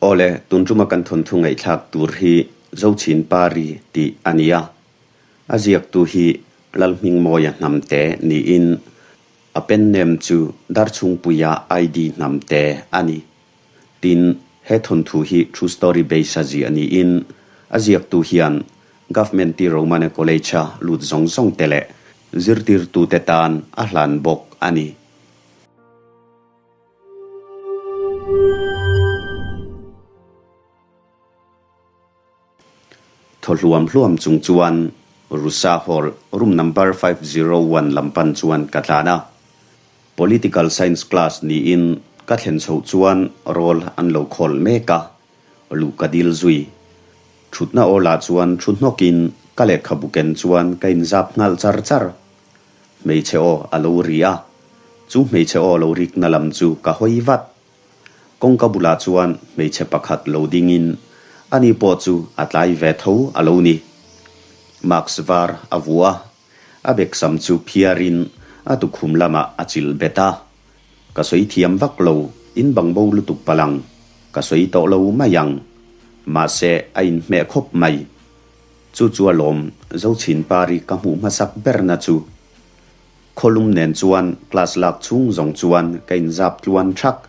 Awle, tun tuma kan thawnthu ngaihthlak tur hi Zochin Pari tih a ni a. A ziaktu hi Lalhmingmawia Hnamte niin a pen name chu Darchhungpuia ID Hnamte a ni. Tin, he thawnthu hi true story base a ziah niin a ziaktu hian Government T Romane College-a lut zawng zawng te leh zirtirtute tan a hlan bawk a ni. Thaw hluam hluam chung chuan Rusa Hall room number 501 lam pan chuan ka tlan a. Political Science class niin ka thlen chhoh chuan roll an lo khawl mek a, luh ka dil zui. Thutna awlah chuan thu hnawkin ka lehkhabu ken chuan ka inzap nghal char char. Hmeichhe aw a lo ri a, chu hmeichhe aw lo rikna lam chu ka hawi vat. Kawngka bulah chuan hmeichhe pakhat lo dingin ani pawh chu a tlai ve tho a lo ni. Mask var a vuah a, a beksam chu phiarin a tukhum lamah a chil bet a. Ka sawi thiam vak lo, in bang bo lutuk palang, ka sawi tawh lo mai ang. Mahse a inhmeh khawp mai. Chu chu a lawm, Zochhinpari ka hmuh hmasak berna chu. Khawlum nen chuan class lak chhung zawng chuan ka inzap tluan thak.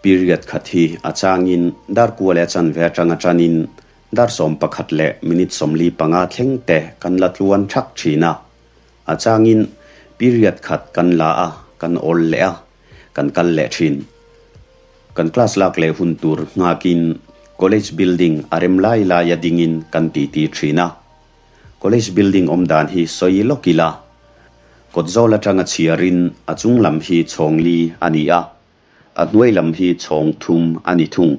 Period khat hi a changin dar kua leh a chanve atanga tanin dar 11 leh minute 45 thleng te kan la tluan thak thin a. A changin period khat kan la a, kan awl leh a, kan kal leh thin. Kan class lak leh hun tur nghakin college building a rem lai laia dingin kan titi thin a. College building awm dan hi sawi lawk ila, kawt zawl atanga chhiarin a chung lam hi chhawng li a ni a, a hnuai lam hi chhawng thum a ni thung.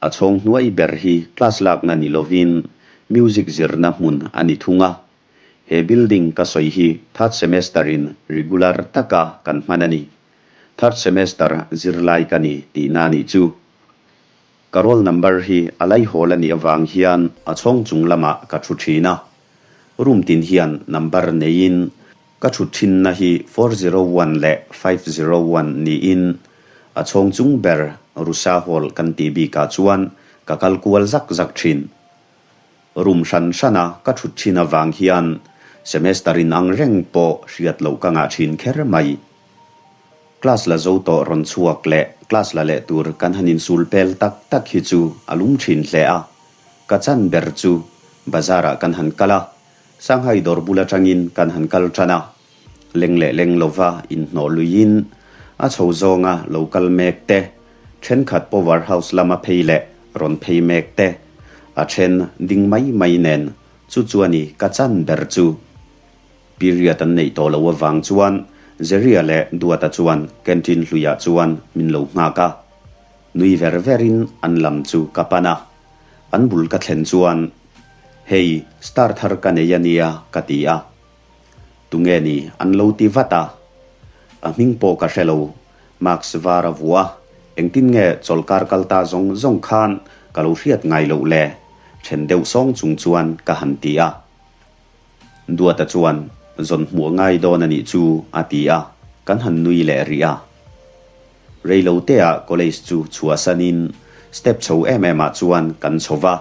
A chhawng hnuai ber hi class lakna ni lovin music zirna hmun a ni thung a. He building ka sawi hi third semester in regular taka kan hman a ni. Third semester zirlai ka ni tihna a nih chu. Ka roll number hi a laihawl a nih avang hian a chhawng chung lamah ka thu thin a. Room tin hian number neiin ka thut thinna hi 401 leh 501 niin a chhawng chung ber Rusa Hall kan tih bikah chuan ka kal kual zak zak thin. Room hran hrana ka thut thin avang hian semester in ang reng pawh hriat loh ka ngah thin kher mai. Class la zo tawh rawn chhuak leh class la leh tur kan han insul pel tak tak hi chu a lum thin hle a. Ka chan ber chu bazar ah kan han kal a, Shanghai dawr bul atangin kan han kal tan a. Leng leh leng lova inhnawh luiin a chho zawnga lo kal mek te, thenkhat power house lama phei leh rawn phei mek te, a then ding mai mai nen chu chuan i ka chan ber chu. Period an neih tawh loh avang chuan Jerry-a leh Duata chuan canteen hluiah chuan min lo nghak a. Nui ver verin an lam chu ka pan a. An bul ka thlen chuan, Hei, star thar ka nei a nia, ka ti a. Tunge ni an lo ti vat a. A hming pawh ka hre lo, mask var a vuah a, engtin nge chawlkar kal ta zawng zawng khan ka lo hriat ngai loh le? Then deuh sawng chung chuan ka han ti a. Duata chuan, Zawn hmuh a ngai dawn a nih chu, a ti a, kan han nui leh rih a. Reiloteah college chu chhuahsanin step chho em em ah chuan kan chho va.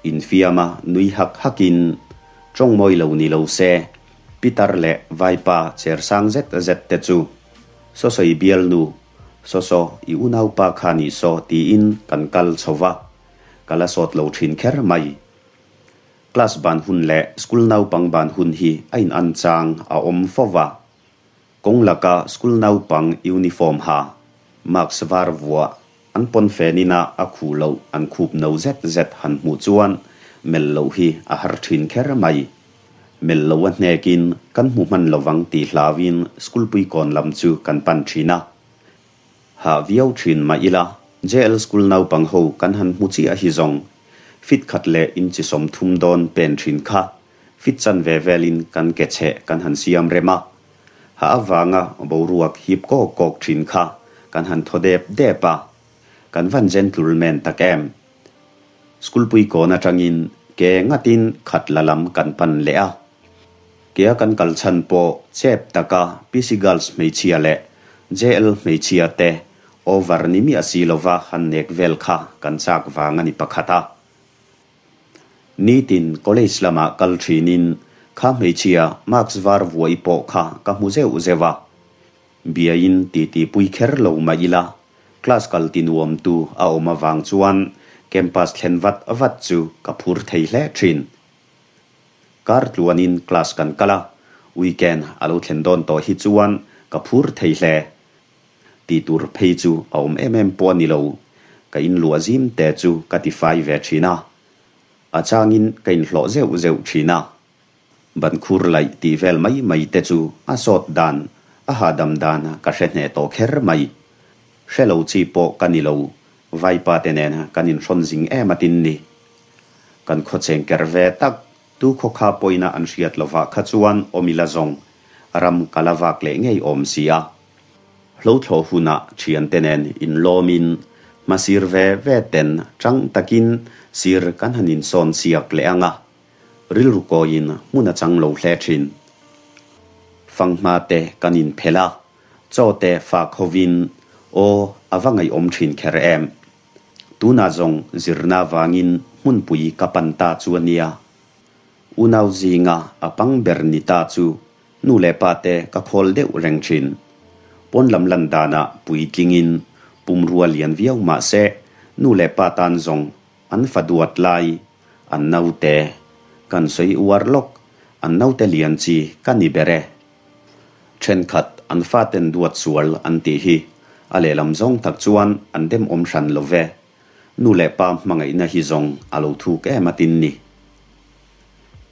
Infiama nui hak hakin, Tawng mawi lo ni lo se, Peter leh Vaipa cher sang zet zet te chu, Sawsawi bialnu, Sawsaw i unaupa kha nih saw tiin kan kal chho va. Ka la sawt lo thin kher mai. Class ban hun leh school naupang ban hun hi a in an chang a awm fo va. Kawng laka school naupang uniform ha, mask var vuah, an pawn fen ina a khuh loh an khup no zet zet han hmuh chuan melh loh hi a har thin kher mai. Melh loh a hnekin kan hmu hman lovang tih hlauin school puikawn lam chu kan pan thin a. Hah viau thin mah ila, JL School naupang ho kan han hmu chiah hi zawng fit khat leh inchi 30 dawn pen thin kha fit chanve velin kan ke chheh kan han siam rem a. Hah avanga boruak hip kawk kawk thin kha kan han thaw dep dep a. Kan van gentleman tak em. School puikawn atangin ke ngatin khat la lam kan pan leh a. Kea kan kal chhan pawh chep taka PC Girls hmeichhia leh JL hmeichhia te Over ni miah si lova han nek vel kha kan chak vang a ni pakhat a. Nitin college lamah kal thinin kha hmeichhia mask var vuai pawh kha ka hmu zeuh zeuh a. Biain titi pui kher lo mah ila class kal ti nuamtu a awm avang chuan campus thlen vat vat chu ka phur thei hle thin. Kar tluanin class kan kal a, weekend a lo thlen dawn tawh hi chuan ka phur thei hle. Tih tur phei chu a awm em em pawh a ni lo, ka inluah zim te chu ka ti fai ve thin a, a changin ka inhlawh zeuh zeuh thin a. Ban khur laih tih vel mai mai te chu a sawt dan, a hahdam dan ka hre hneh tawh kher mai. Hre lo chi pawh ka ni lo, vaipa te nen kan inhrawn zing em atin ni. Kan khawcheng ker ve tak, tu khawkha pawina an hriat lovah kha chuan awm ila zawng, ram ka la vak leh ngei awm si a. Hlothlawh hunah thiante nen inlawmin hmasir ve ve ten chang takin sir kan han insawn siak leh ang a, rilru kawiin hmun a chang lo hle thin. Fanghma te kan inphelh a, chaw te fak hovin aw a va ngaihawm thin kher em. Tunah zawng zirna vangin hmunpui ka pan ta chu a nia. Unau zinga a pang ber ni ta chu Nu leh pa te ka khawl deuh reng thin. Pawn lam lan danah puitlingin pumrua lian viau mah se, nu leh pa tan zawng an fa duat lai, an naute, kan sawi uar lawk, an naute lian chi ka ni ber e. Thenkhat an faten duat sual an tih hi a lehlam zawng tak chuan an demawm hran lo ve. Nu leh pa hmangaihna hi zawng a lo thuk em atin ni.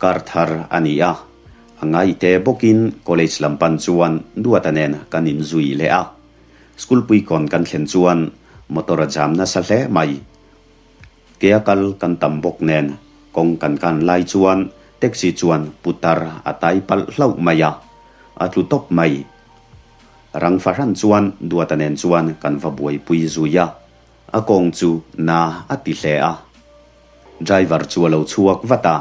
Kar thar a ni a, a ngaite bawkin college lam pan chuan Duata nen kan inzui leh a. School puikawn kan thlen chuan motor a jam nasa hle mai. Kea kal kan tam bawk nen kawng kan kan lai chuan taxi chuan putar a tai palh hlauh mai a, a tlu tawp mai. Rang fahran chuan Duata nen chuan kan va buaipui zui a, a kawng chu na a ti hle a. Driver chu a lo chhuak vat a,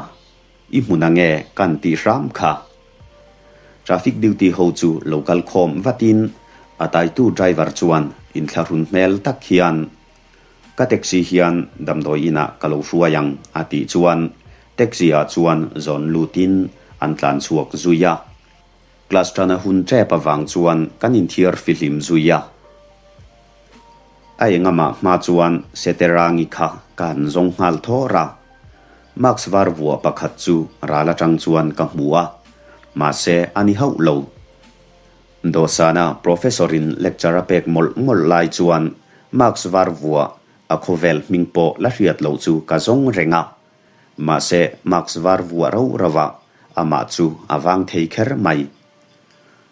I hmun ange kan tih hram kha. Traffic duty ho chu lo kal khawm vatin a taitu driver chuan inthlahrun hmel tak hian, Ka taxi hian damdawi inah ka lo hruai ang a tih chuan taxi ah chuan zawn lutin an tlan chhuak zui a. Class tana hun tep avang chuan kan inthiar fihlim zui a. A engamah hma chuan Seterangi kha ka han zawng nghal thawr a. Mask var vuah pakhat chu ral atang chuan ka hmu a, mahse a ni hauh lo. Dawhsana Professor-in lecture a pek mawlh mawlh lai chuan mask var vuah a khawvel hming pawh la hriat loh chu ka zawng reng a. Mahse mask var vuah rau rauah amah chu a vang thei kher mai.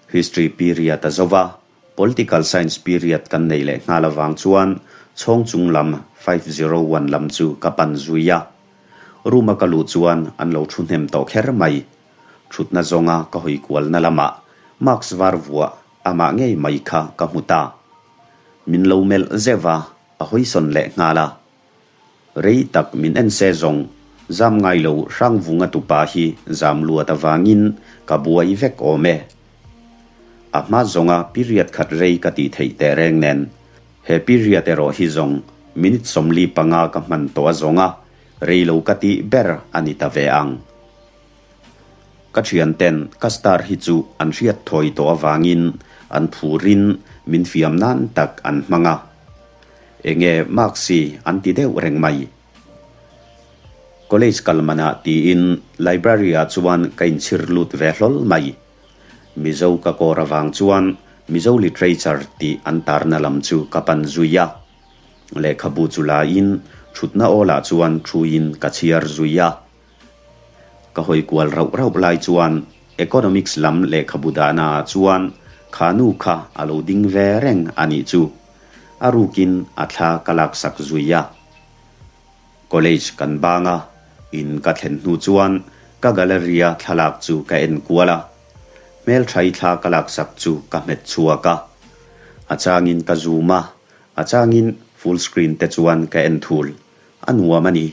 History period a zo va, Political Science period kan nei leh nghal avang chuan chhawng chung lam 501 lam chu ka pan zui a. Room a ka luh chuan an lo thu hnem tawh kher mai. Thutna zawnga ka hawi kualna lamah mask var vuah amah ngei mai kha ka hmu ta. Min lo melh zeuh a, a hawisawn leh nghal a. Rei tak min en se zawng, zam ngai lo Hrangvunga tupa hi zam luat avangin ka buai vek awm e. A hma zawnga period khat rei ka tih theih teh reng nen, he period erawh hi zawng minute 45 ka hman tawh a zawnga rei lo ka tih ber a ni ta ve ang. Ka thianten ka star hi chu an hriat thawi tawh avangin an phurin min fiam nan tak an hmang a. Enge Maxi an ti deuh reng mai. College kal manah tiin library ah chuan ka inchhir lut ve hlawl mai. Mizo ka kawr avang chuan Mizo literature tih an tarna lam chu ka pan zui a. Lehkhabu chu la in thutna awlah chuan thuin ka chhiar zui a. Ka hawi kual rauh rauh lai chuan Economics lam lehkhabu dahna ah chuan kha nu kha a lo ding ve reng a nih chu. A rukin a thla ka laksak zui a. College kan bang a, in ka thlen hnu chuan ka gallery-a thlalak chu ka en kual a. Hmelthai thla ka laksak chu ka hmet chhuak a. A changin ka zoom a, a changin full screen te chuan ka en thul. A nuam a ni.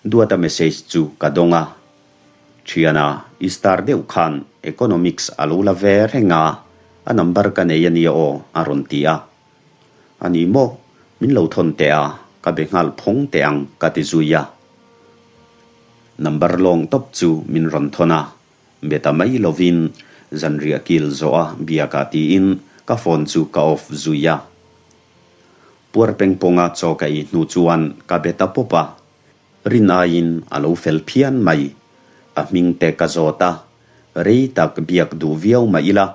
Duata message chu ka dawng a, Thiana, i star deuh khan Economics a lo la ve reng a, a number ka nei a nia aw a rawn ti a. A ni maw? Min lo thawn teh a, ka be nghal phawng teh ang ka ti zui a. Number lawng tawp chu min rawn thawn a, be ta mai lovin zanriah kil zawh a biakah tiin ka phone chu ka off zui a. Puar peng pawnga chaw ka ei hnu chuan ka be ta pawp a, rin aiin a lo fel phian mai. A hming te ka zawt a, rei tak biak duh viau mah ila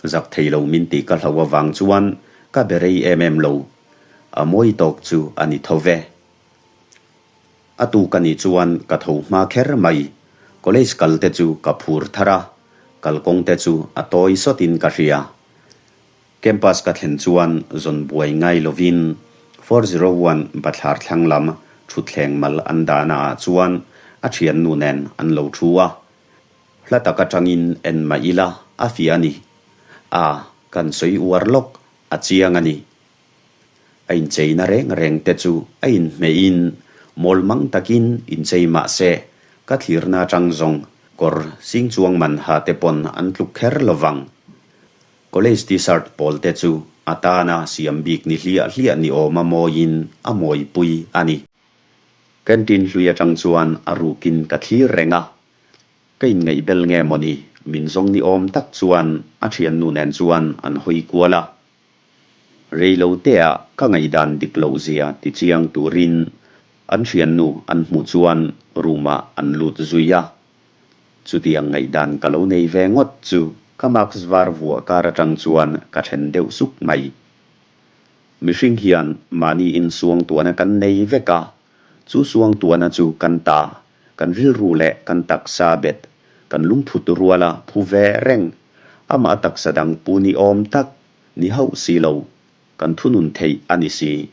zak thei lo min tih ka hlau avang chuan ka be rei em em lo. A mawi tawk chu a ni tho ve. A tuk a nih chuan ka tho hma kher mai. College kal te chu ka phur thar a, kalkawng te chu a tawi sawtin ka hria. Campus ka thlen chuan zawn buai ngai lovin 401 bathlar thlang lam thutthleng mal an dahna ah chuan a thiannu nen an lo thu a. Hla tak atangin en mah ila a fiah a ni. A, kan sawi uar lawk, a chiang a ni. A incheina reng reng te chu a inhmehin mawl mang takin inchei mah se, ka thlirna atang zawng kawr sing chuang man ha te pawn an tluk kher lovang. College T-shirt pawl te chu a tana siam bik ni hliah hliah ni awma mawiin a mawipui a ni. Canteen hlui atang chuan a rukin ka thlir reng a, ka inngaihbel nge mawni min zawng ni awm tak chuan a thiannu nen chuan an hawi kual a. Reilotea ka ngaihdan dik loh zia ti chiang turin an thiannu an hmuh chuan room ah an lut zui a. Chutiang ngaihdan ka lo nei ve ngawt chu ka mask var vuah kar atang chuan ka then deuh suk mai. Mihring hian mahni in suangtuahna kan nei vek a, chu suangtuahna chu kan ta, kan rilru leh kan taksa bet, kan lungphut ruala phu ve reng, amah taksa dang pu ni awm tak ni hauh si lo, kan thunun theih a ni si.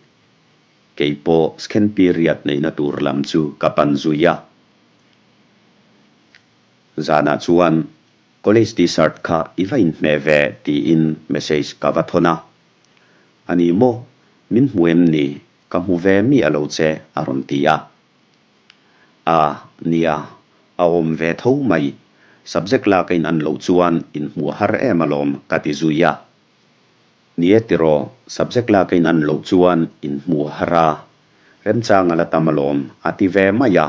Kei pawh scan period neihna tur lam chu ka pan zui a. Zanah chuan college t-shirt kha i va inhmeh ve tiin message ka va thawn a. A ni maw? Min hmu em ni? Ka hmu ve miah lo che a rawn ti a. A, nia, a awm ve tho mai. Subject lak a inan loh chuan inhmuh har em alawm ka ti zui a. Ni e tiraw, subject lak a inan loh chuan inhmuh har a, remchang a la tam alawm a ti ve mai a.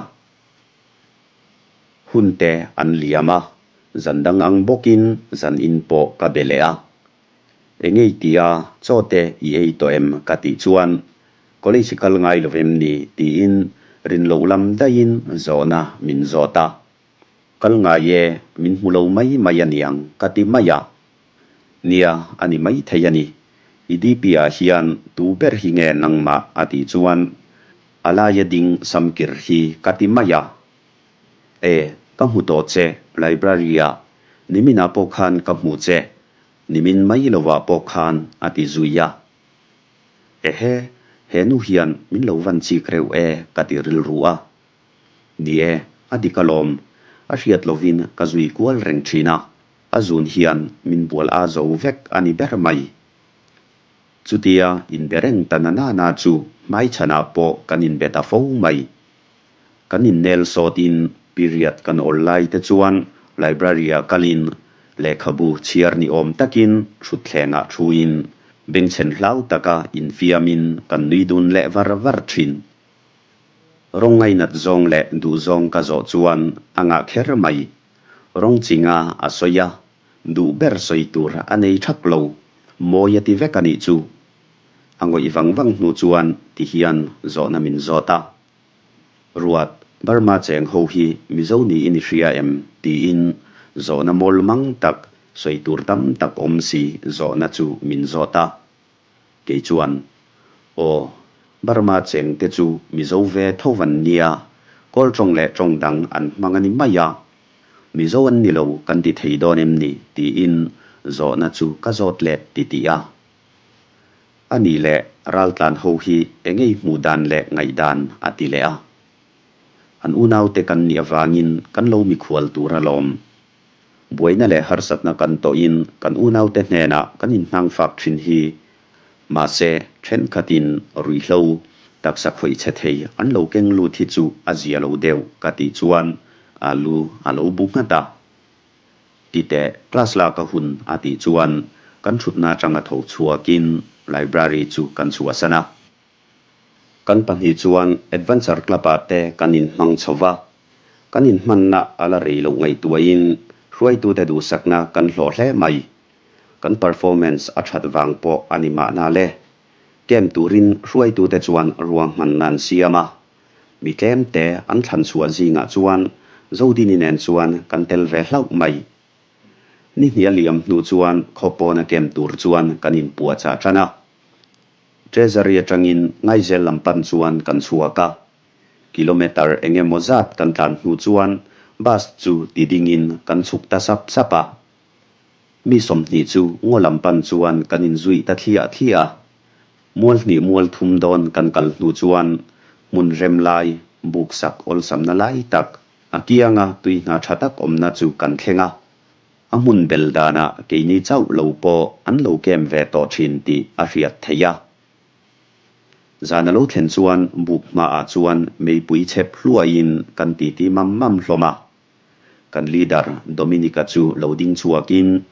Hun te an liam a, zan dang ang bawkin zan in pawh ka be leh a. Engei tia chaw te i ei tawh em ka tih chuan college i kal ngai lo em ni tiin rin loh lam daihin zawhna min zawt a. Kal ngai e, min hmu lo mai mai a niang ka ti mai a. Nia, a ni mai thei a ni. I DP ah hian tu ber hi nge nangmah a tih chuan a laia ding samkir hi ka ti mai a. E, ka hmu tawh che library ah, niminah pawh khan ka hmu che, nimin mai lovah pawh khan a ti zui a. Ehe, he nu hian min lo van chik reuh e ka ti rilru a. Ni e, a dik alawm, a hriat lovin ka zui kual reng thin a, a zun hian min bual a zo vek a ni ber mai. Chutia inbe reng ta na nana chu hmaichhanah pawh kan inbe ta fo mai. Kan innel sawtin period kan awl lai te chuan library-ah kalin lehkhabu chhiar ni awm takin thutthlengah thuin bengchhen hlau taka infiamin kan nui dun leh var var thin. Rawng ngainat zawng leh duh zawng ka zawh chuan a ngah kher mai. Rawng chinga a sawi a, duh ber sawi tur a nei thak lo. Mawi a ti vek a nih chu. A ngawih vang vang hnu chuan ti hian zawhna min zawt a. Ruat, Burma cheng ho hi Mizo niin i hria em? tiin zawhna mawl mang tak, sawi tur tam tak awm si zawhna chu min zawt a. Kei chuan, Aw, Burma cheng te chu Mizo ve tho van nia, Kawl tawng leh tawng dang an hmang a ni mai a. Mizo an ni lo kan ti thei dawn em ni? tiin zawhna chu ka zawt let titih a. A nih leh raltlan ho hi engei hmuh dan leh ngaihdan a ti leh a. An unaute kan nih avangin kan lo mikhual tur alawm. Buaina leh harsatna kan tawhin kan unaute hnenah kan inhnang fak thin hi. Mahse, thenkhatin ruihhlo, taksa khawih chhe thei an lo keng lut hi chu a zia lo deuh ka tih chuan a lu a lo bu nghat a. Titeh, class lak a hun a tih chuan kan thutna atanga tho chhuakin. Library chu kan chhuahsan a. Kan pahnih chuan Adventure Club-ah te kan inhmang chho va, kan inhmanna a la rei loh ngaihtuahin hruaitute duhsakna kan hlawh hle mai. Kan performance a that vang pawh a ni mahna le. Camp turin hruaitute chuan ruahmanna an siam a, mi tlemte an thlan chhuah zingah chuan Zodini nen chuan kan tel ve hlauh mai. Ni hnih a liam hnu chuan khaw pawna camp tur chuan kan inpuahchah tan a. Treasury atangin Ngaizel lam pan chuan kan chhuak a, kilometre eng emaw zat kan tlan hnu chuan bus chu ti dingin kan chhuk ta sap sap a. Mi 20 chu ngaw lam pan chuan kan inzuih ta thliah thliah a. Mual hnih mual thum dawn kan kal hnu chuan hmun rem lai, buk sak awlsamna lai tak, a kianga tui hna tha tak awmna chu kan thleng a. A hmun bel danah keini chauh lo pawh an lo kem ve tawh thin tih a hriat theih a. Zan a lo thlen chuan buk hmaah chuan meipui chhep hluaiin kan titi mam mam hlawm a. Kan leader Dominic-a chu lo ding chhuakin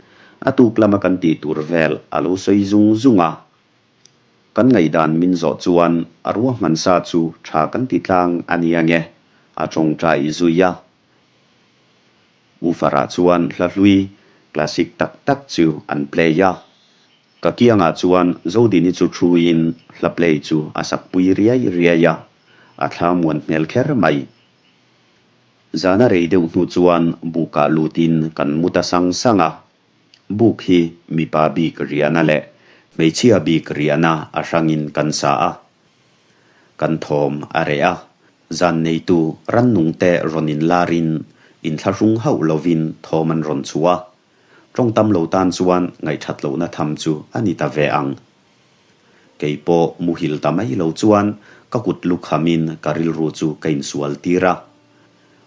a tuk lama kan tih tur vel a lo sawi zung zung a. Kan ngaihdan min zawh chuan a ruahman sa chu tha kan ti tlang a ni ange, a tawngtai zui a. Woofer-ah chuan hla hlui classic tak tak chu an play a. Ka kiangah chuan Zodini chu thuin hla play chu a sakpui riai riai a, a thla muan hmel kher mai. Zana rei deuh hnu chuan bukah lutin kan mu ta sang sang a. Buk hi mipa bik riahna leh hmeichhia bik riahna a hrangin kan sa a. Kan thawm a reh a, zan neitu rannungte rawn inlarin inthlahrung hauh lovin thawm an rawn chhuah a. Tawng tam lo tan chuan ngaihthat lohna tham chu a ni ta ve ang. Kei pawh muhil ta mai lo chuan ka kut lu khamin ka rilru chu ka insual tir a.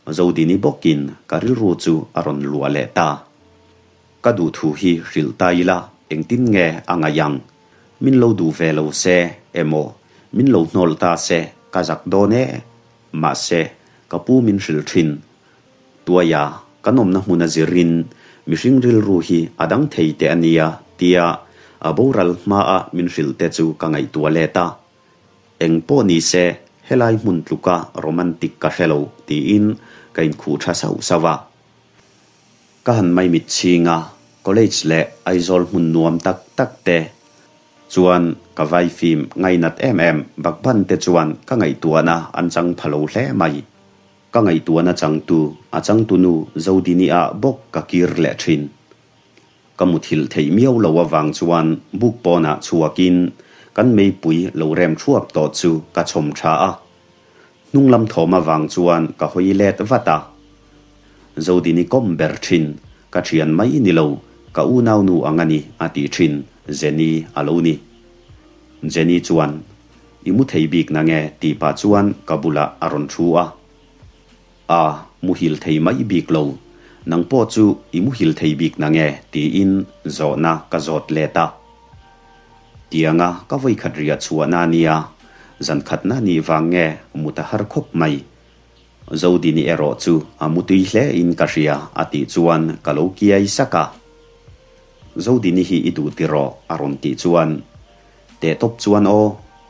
Zodini bawkin ka rilru chu a rawn luah leh ta. Ka duhthu hi hrilh ta ila engtin nge a ngaih ang? Min lo duh ve lo se emaw min lo hnawl ta se ka zak dawn e. Mahse, ka pu min hrilh thin. Tuaia, kan awmna hmun a zirin mihring rilru hi a dang thei teh a nia tia a boral hmaa min hrilh te chu ka ngaihtuah let a. Eng pawh ni se helai hmun tluka romantic ka hre lo tiin ka inkhuh tha sauh sauh a. Ka han maimit chhing a, college leh Aizawl hmun nuam tak tak te chuan ka vai fim ngainat em em Bakban te chuan ka ngaihtuahna an chang pha lo hle mai. Ka ngaihtuahna changtu a changtunu Zodini ah bawk ka kir leh thin. Ka muthilh theih miau lo avang chuan buk pawnah chhuakin kan meipui lo rem thuap tawh chu ka chhawm tha a. Hnung lam thawm avang chuan ka hawi let vat a. Zodini kawm ber thin, ka thian mai ni lo, ka unaunu ang a ni a ti thin, Jenny a lo ni. Jenny chuan, I mu thei bik nange tih pah chuan ka bulah a rawn thu a. A muhil thei mai bik lo, nang pawh chu i muhil thei bik nange tiin zawhna ka zawt let a. Tianga ka vawikhat riah chhuahna a nia, zankhatna nih vang nge mut a har khawp mai. Zodini erawh chu a mutui hle in ka hria a tih chuan ka lo kiai sak a. Zodini hi i duh tiraw a rawn tih chuan teh tawp chuan aw,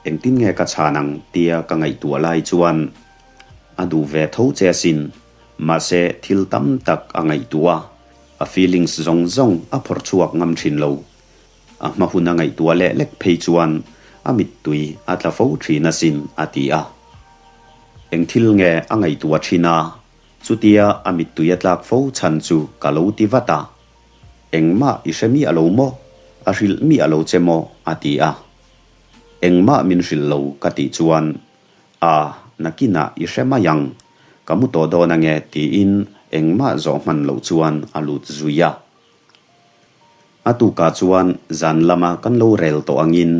engtin nge ka chhan ang tia ka ngaihtuah lai chuan a duh ve tho che asin, mahse thil tam tak a ngaihtuah a, a feelings zawng zawng a phawrh chhuak ngam thin lo. A hma hun a ngaihtuah leh lek phei chuan a mittui a tla fo thin asin a ti a. Eng thil nge a ngaihtuah thin a, chutia a mittui a tlak fo chhan chu ka lo ti vat a. Engmah i hre miah lo maw? A hrilh miah lo che maw? a ti a. Engmah min hrilh lo ka tih chuan A, nakinah i hre mai ang, ka mu tawh dawn ange tiin engmah zawh hman loh chuan a lut zui a. A tukah chuan zan lama kan lo rel tawh angin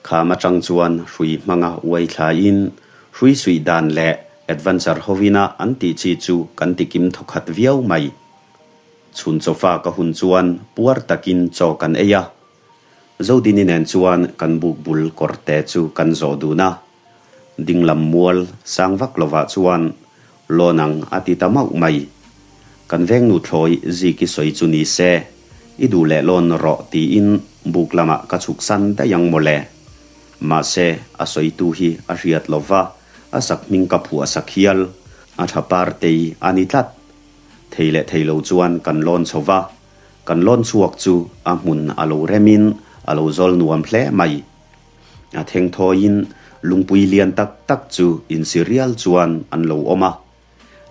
kham atang chuan hrui hmanga uai thlaiin hrui suih dan leh adventure hovina an tih chi chu kan ti kim thawkhat viau mai. Chhun chawfa ka hun chuan puar takin chaw kan ei a. Zodini nen chuan kan buk bul kawrte chu kan zawh dun a. Dinglam mual sang vak lovah chuan lawn ang a ti ta mauh mai. Kan veng nuthlawi Ziki sawi chu ni se. I duh leh lawn rawh tiin buk lamah ka chhuk san daih ang mawle. Mahse, a sawitu hi a hriat lo va, a sak hming ka phuah sak hial. A tha partei a ni tlat. Thei leh thei lo chuan kan lawn chho va, kan lawn chhuak chu a hmun a lo remin a lo zawl nuam hle mai. A thengthawiin lungpui lian tak tak chu insi rial chuan an lo awm a.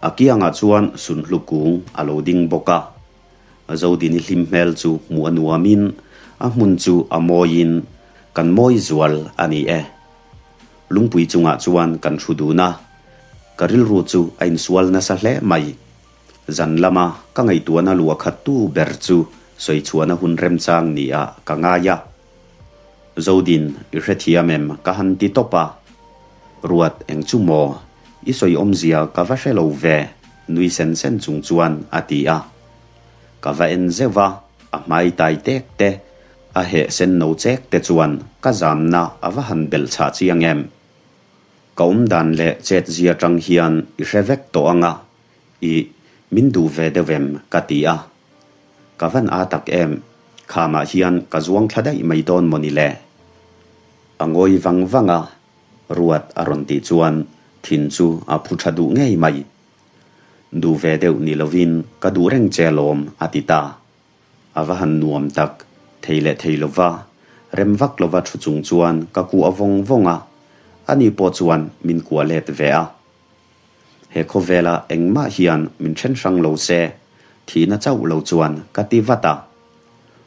A kiangah chuan sunhlu kung a lo ding bawk a. Zodini hlim hmel chu hmuh a nuamin a hmun chu a mawiin kan mawi zual a ni e. Lungpui chungah chuan kan thu dun a, ka rilru chu a insual nasa hle mai. Zan lama ka ngaihtuahna luah khattu ber chu sawichhuahna hun remchang nia ka ngai a. Zodin, i hrethiam em? Ka han ti tawp a. Ruat, eng chu maw? I sawi awmzia ka va hre lo ve, nui sen sen chung chuan a ti a. Ka va en zeuh a, a hmai tai tek te, a heh sen no chek te chuan ka zamna a va han belh chhah chiang em? Ka awmdan leh chetzia tang hian i hre vek tawh ang a, i min duh ve deuh em? Ka ti a. Ka van a tak em? Khamah hian ka zuang thla daih mai dawn maw ni le? A ngawi vang vang a, Ruat a rawn tih chuan thin chu a phu tha duh ngei mai. Duh ve deuh ni lovin ka duh reng che alawm a ti ta. A va han nuam tak, thei leh thei lova, rem vak lova thu chung chuan ka kuah vawng vawng a, ani pawh chuan min kuah let ve a. He khawvela engmah hian min then hrang lo se, thihna chauh lo chuan ka ti vat a.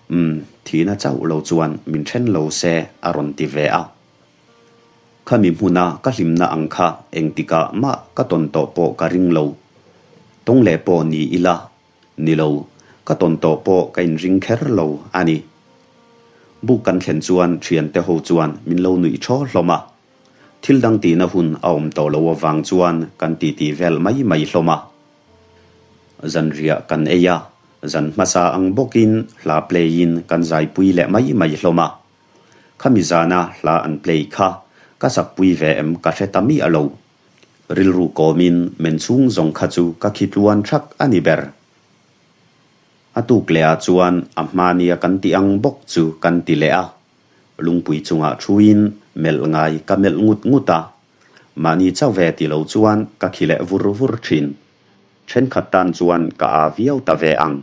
Umm, thihna chauh lo chuan min then lo se a rawn ti ve a. Khami hmuna ka hlimna ang kha engtikah mah ka tawn tawh pawh ka ring lo. Tawng leh pawh ni ila, ni lo, ka tawn tawh pawh ka inring kher lo a ni. Buk kan thlen chuan thiante ho chuan min lo nuih thaw hlawm a. Thil dang tihna hun a awm tawh lo avang chuan kan titi vel mai mai hlawm a. Zanriah kan ei a, zan hmasa ang bawkin hla play-in kan zaipui leh mai mai hlawm a. Khami zana hla an play kha ka sakpui ve em ka hre ta miah lo. Rilru kawmin men chhung zawng kha chu ka khi tluan thak a ni ber. A tuk leh ah chuan a hmania kan tih ang bawk chu kan ti leh a. Lungpui chungah thuin melh ngai ka melh ngut ngut a, mahni chauh ve ti lo chuan ka khi leh vur vur thin. Thenkhat tan chuan ka aa viau ta ve ang.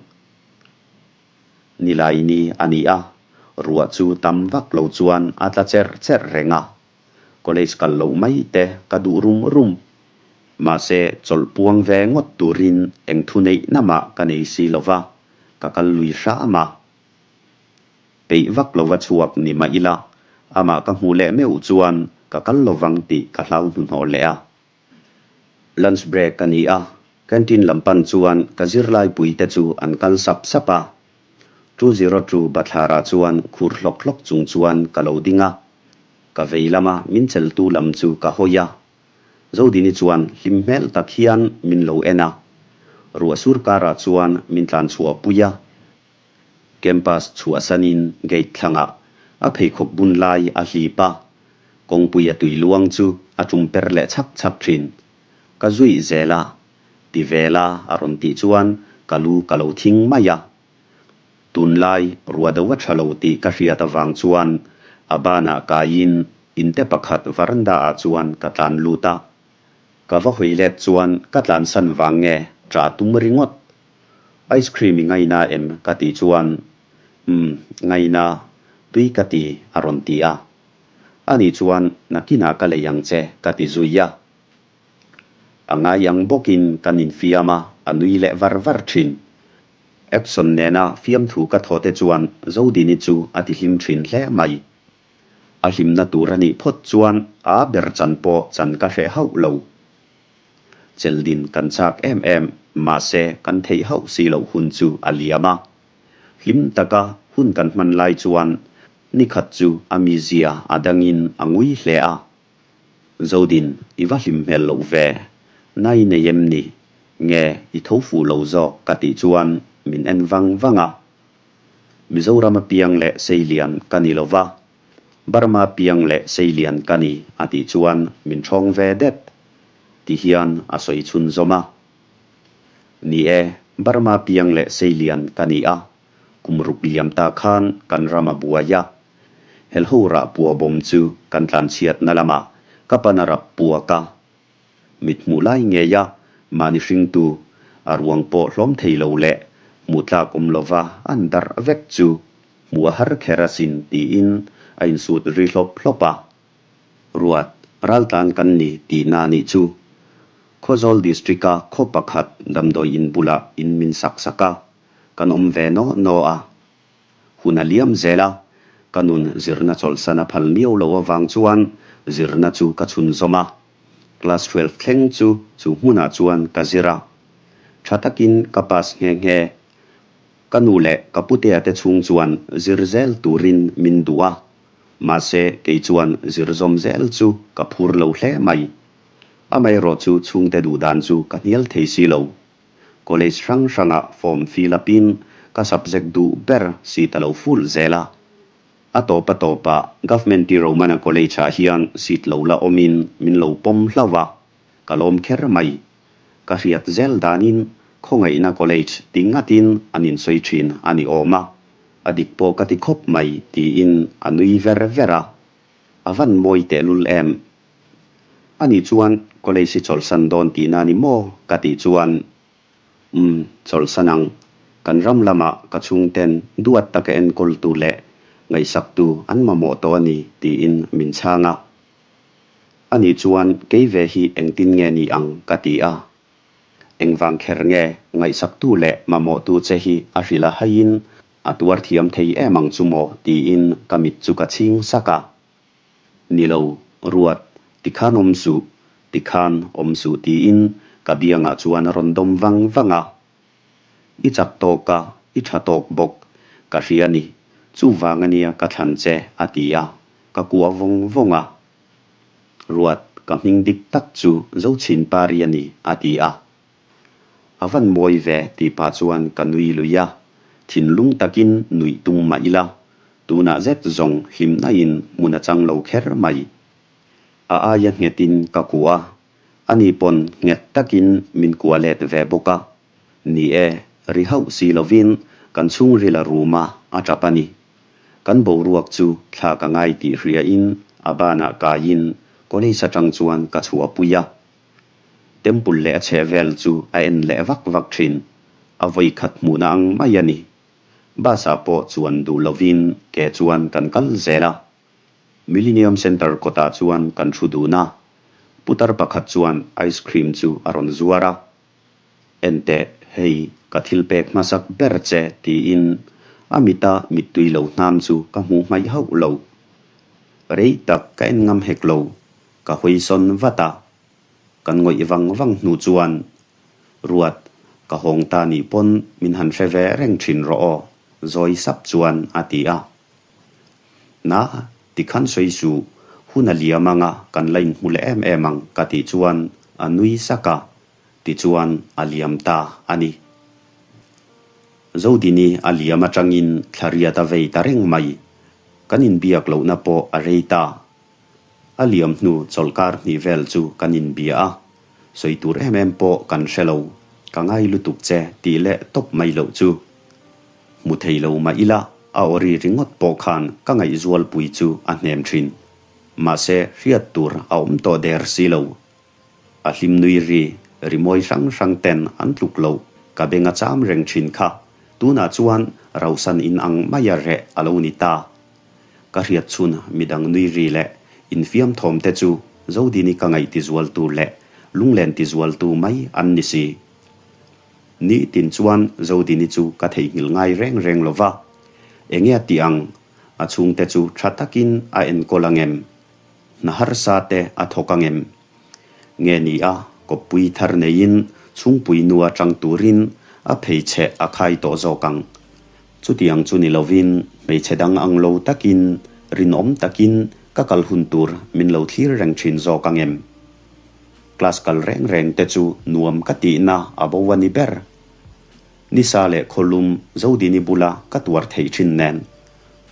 Nilaini a ni a, ruah chu tam vak lo chuan a tla cherh cherh reng a. College kal loh mai te ka duh rum rum. Mahse chawlh puang ve ngawt turin eng thu neih na mah ka nei si lo va, ka kal lui hram a. Peih vak lova chhuak ni mah ila, amah ka hmuh leh meuh chuan ka kal lovang tih ka hlau hnuhnawh leh a. Lunch break a ni a, canteen lam pan chuan ka zirlaipui te chu an kal sap sap a. 202 bathlarah chuan khur hlawk hlawk chung chuan ka lo ding a, ka vei lama min cheltu lam chu ka hawi a. Zodini chuan hlim hmel tak hian min lo en a, ruah sur karah chuan min tlan chhuahpui a. Campus chhuahsanin gate thlangah a pheikhawk bun lai a hlip a, kawngpui a tui luang chu a tum per leh chhak chhak thin. Ka zuih zel a, ti vel a a rawn tih chuan ka lu ka lo thing mai a. Tunlai ruah deuh a tha lo tih ka hriat avang chuan a banah kaiin inte pakhat varanda ah chuan ka tlan lut a. Ka va hawi let chuan ka tlansan vang nge ṭah tum ringawt. Ice cream i ngaina em? ka tih chuan, Umm, ngaina, tui ka ti, a rawn ti a. Ani chuan, Nakinah ka lei ang che, ka ti zui a. A ngai ang bawkin kan infiam a, a nui leh var var thin. Action nena fiamthu ka thaw te chuan Zodini chu a ti hlim thin hle mai. A hlimna tur a nih phawt chuan a ber chan pawh chan ka hreh hauh lo. Cheldin kan chak em em, mahse kan theih hauh si loh hun chu a liam a. Hlim taka hun kan hman lai chuan nikhat chu a mizia a dangin a ngui hle a. Zodin, i va hlim hmel loh ve, na i nei em ni? Nge i tho fuh lo zawk ka tih chuan min en vang vang a. Mizoram a piang leh Seilian ka ni lo va, Burma piang leh Seilian ka ni a tih chuan min ṭhawng ve det ti hian a sawi chhunzawm a. Ni e, Burma piang leh Seilian ka ni a. Kum ruk liam ta khan kan ram a buai a. Helho rah pua bawm chu kan tlanchhiatna lamah ka pan a rap puak a. Mit hmuh lai ngei a mahni hringtu a ruang pawh hlawm thei lo leh hmuh tlak awm lova an darh vek chu hmuh a har kher asin tiin a insut ri hlawp hlawp a. Ruat, raltlan kan ni tihna nih chu. Khawzawl District-a khaw pakhat damdawi in bulah in min sak sak a, kan awm ve naw naw a. Hun a liam zel a, ka nun zirna chawlhsan a phal miau lo avang chuan zirna chu ka chhunzawm a. Class 12 thleng chu chu hmunah chuan ka zir a. Tha takin ka pass nghe nghe. Ka nu leh ka putea te chhung chuan zir zel turin min duh a. Mahse kei chuan zir zawm zel chu ka phur lo hle mai. Amaherawh chu chhungte duh dan chu ka hnial thei si lo. College hrang hrangah form fill up in ka subject duh ber seat a lo full zel a. A tawp a tawpah Government T Romana College ah hian seat lo la awmin min lo pawm hlauh a, ka lawm kher mai. Ka hriat zel danin khawngaihna college ti ngatin an insawi thin a ni awm a, a dik pawh ka ti khawp mai tiin a nui ver ver a. A van mawi tehlul em? Ani chuan college hi chawlhsan dawn tihna ni maw? ka tih chuan Umm, chawlhsan ang. Kan ram lamah ka chhungten duat taka enkawltu leh ngaihsaktu an mamawh tawh a ni tiin min chhang a. Ani chuan kei ve hi engtin nge ni ang ka ti a. Engvang kher nge ngaihsaktu leh mamawhtu che hi a hrilh a haiin a tuar thiam thei em ang chu maw tiin ka mit chu ka chhing sak a. Ni lo, Ruat, tikhan awm suh, tikhan awm suh tiin ka biangah chuan a rawn dawm vang vang a. I chak tawk a, i tha tawk bawk, ka hria ni, chuvang a nia ka thlan che a ti a, ka kuah vawng vawng a. Ruat, ka hming dik tak chu Zochhinpari a ni a ti a. A van mawi ve tih pah chuan ka nui lui a, thinlung takin nuih tum mah ila, tunah zet zawng hlimnain hmun a chang lo kher mai. A aia nghetin ka kuah a, ani pawn nghet takin min kuah let ve bawk a. Ni e, ri hauh si lovin kan chhungril a rum a, a tap a ni. Kan boruak chu thla ka ngai tih hriain a banah kaiin college atang chuan ka chhuahpui a. Temple leh a chheh vel chu a en leh vak vak thin. A vawi khat hmuhna ang mai a ni. Bus ah pawh chuan duh lovin ke chuan kan kal zel a. Millennium Centre kawtah chuan kan thu dun a. Putar pakhat chuan ice cream chu a rawn zuar a. Enteh, hei ka thil pek hmasak ber che tiin a mita mittui lo hnam chu ka hmuh hmaih hauh lo. Rei tak ka en ngam hek lo. Ka hawi sawn vat a, kan ngawih vang vang hnu chuan, Ruat, ka hawng ta nih pawn min han hre ve reng thin rawh aw, zawi sap chuan a ti a. Na, tikhan sawi suh, hun a liam anga kan la inhmu leh em em ang ka tih chuan a nui sak a, tichuan a liam ta a ni. Zodini a liam atangin thla riat a vei ta reng mai, kan inbiak lohna pawh a rei ta. A liam hnu chawlhkar hnih vel chu kan inbia a, sawi tur em em pawh kan hre lo, ka ngai lutuk che tih leh tawp mai loh chu. Hmu thei lo mah ila a awri ringawt pawh khan ka ngaihzualpui chu a hnem thin. Mahse hriat tur a awm tawh der si lo. A hlim nui ri, rimawi hrang hrang ten an tluk loh ka beng a cham reng thin kha tunah chuan rauhsan in ang maia reh a lo ni ta. Ka hriat chhun midang nui ri leh infiam thawm te chu Zodini ka ngaih tizualtu leh lunglen tizualtu mai an ni si. Ni tin chuan Zodini chu ka theihnghilh ngai reng reng lo va, enge a tih ang, a chhungte chu tha takin a enkawl ang em? Hna harsa te a thawk ang em? Nge ni a, kawppui thar neiin chhungpui nu atang turin a pheichhe a khai tawh zawk ang. Chutiang chu ni lovin hmeichhe dang ang lo takin, rinawm takin ka kal hun tur min lo thlir reng thin zawk ang em? Class kal reng reng te chu nuam ka tihna a bo a ni ber. Nisa leh khawlum Zodini bula ka tuar theih thin nen,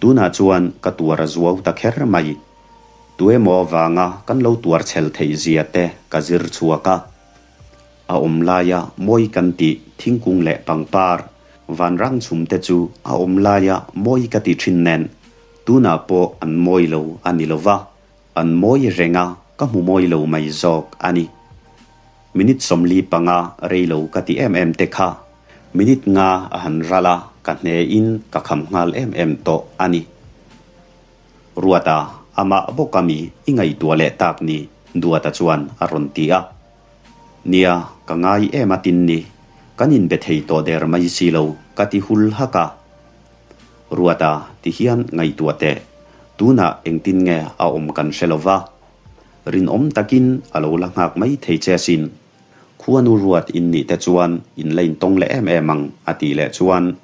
tunah chuan ka tuar a zuau ta kher mai. Tuemaw avanga kan lo tuar chhel theih zia te ka zir chhuak a. A awm laia mawi kan tih thingkung leh pangpar. Vanrang chhum te chu a awm laia mawi ka ti thin nen, tunah pawh an mawi lo a ni lo va, an mawi reng a, ka hmu mawi lo mai zawk a ni. Minute 45 rei lo ka ti em em te kha, minute nga a han ral a, ka hne in ka kham nghal em em tawh a ni. Ruata, amah bawk ami i ngaihtuah leh tak ni, Duata chuan a rawn ti a. Nia, ka ngai em a tin ni. Kan inbe thei tawh der mai si lo, ka ti hul hak a. Ruata, ti hian ngaihtuah teh. Tunah engtin nge a awm kan hre lo va. Rinawm takin a lo la nghak mai thei che asin. Khuanu ruat in nih te chuan in la intawng leh em em ang, a tih leh chuan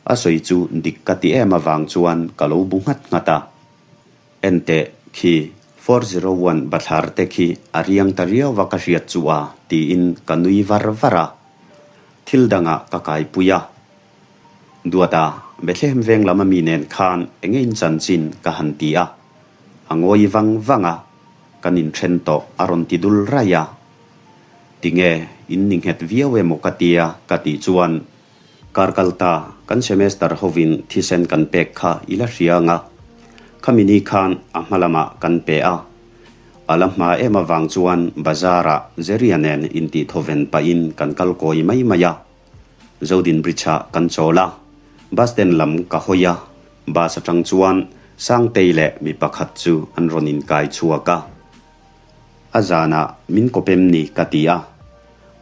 a sawi chu dik ka ti em avang chuan ka lo bu nghat nghat a. Enteh, khi 401 bathlar te khi a riang ta riau va ka hriat chu a, tiin ka nui var var a. Thil dangah ka kaipui a. Duata, Bethlehem veng lam ami nen khan enge in chanchin ka han ti a. A ngawi vang vang a, kan inthen tawh a rawn ti dul raih a. Tinge, in ni nghet viau emaw ka tia ka tih chuan Kar kal ta, kan semester hovin thisen kan pek kha i la hria ang a. Khami ni khan a hma lamah kan pe a. A la hma em avang chuan bazar-ah Jerry-a nen intih thawven pahin kan kal kawi mai mai a. Zodin Bridge-ah kan chawl a. Bus stand lam ka hawi a. Bus atang chuan Sangtei leh mi pakhat chu an rawn inkai chhuak a. A zanah min kawp em ni ka ti a.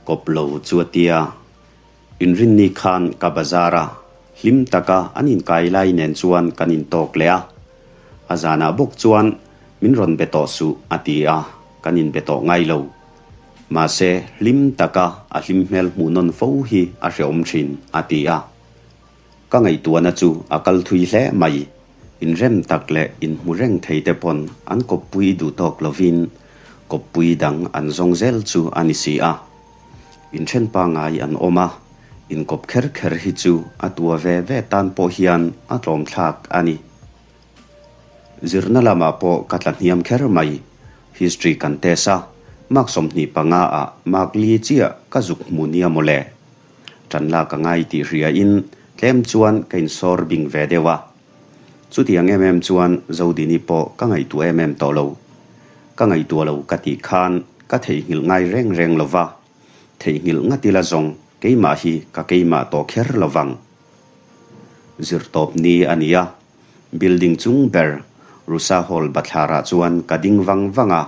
Kawp lo chu a tia. Inrinni khan ka bazar a, hlim taka an inkai lai nen chuan kan intawk leh a. A zanah bawk chuan min rawn be tawh suh a ti a, kan inbe tawh ngai lo. Mahse, hlim taka a hlim hmel hmuh nawn fo hi a hrehawm thin a ti a. Ka ngaihtuahna chu a kal thui hle mai. Inrem tak leh inhmu reng thei te pawn an kawppui duh tawk lovin kawppui dang an zawng zel chu a ni si a. Inthen pangngai an awm a, inkawp kher kher hi chu a tua ve ve tan pawh hian a tlawm thlak a ni. Zirna lamah pawh ka tla hniam kher mai. History kan test a, mark 25 ah mark li chiah ka zuk hmu nia mawle. Tan lak a ngai tih hriain tlem chuan ka insawr bing ve deuh a. Chutiang em em chuan Zodini pawh ka ngaihtuah em em tawh lo. Ka ngaihtuah lo ka tih khan ka theihnghilh ngai reng reng lo va, theihnghilh ngat ila zawng keimah hi ka keimah tawh kher lo vang. Zirtawp ni a ni a, building chung ber Rusa Hall bathlarah chuan ka ding vang vang a,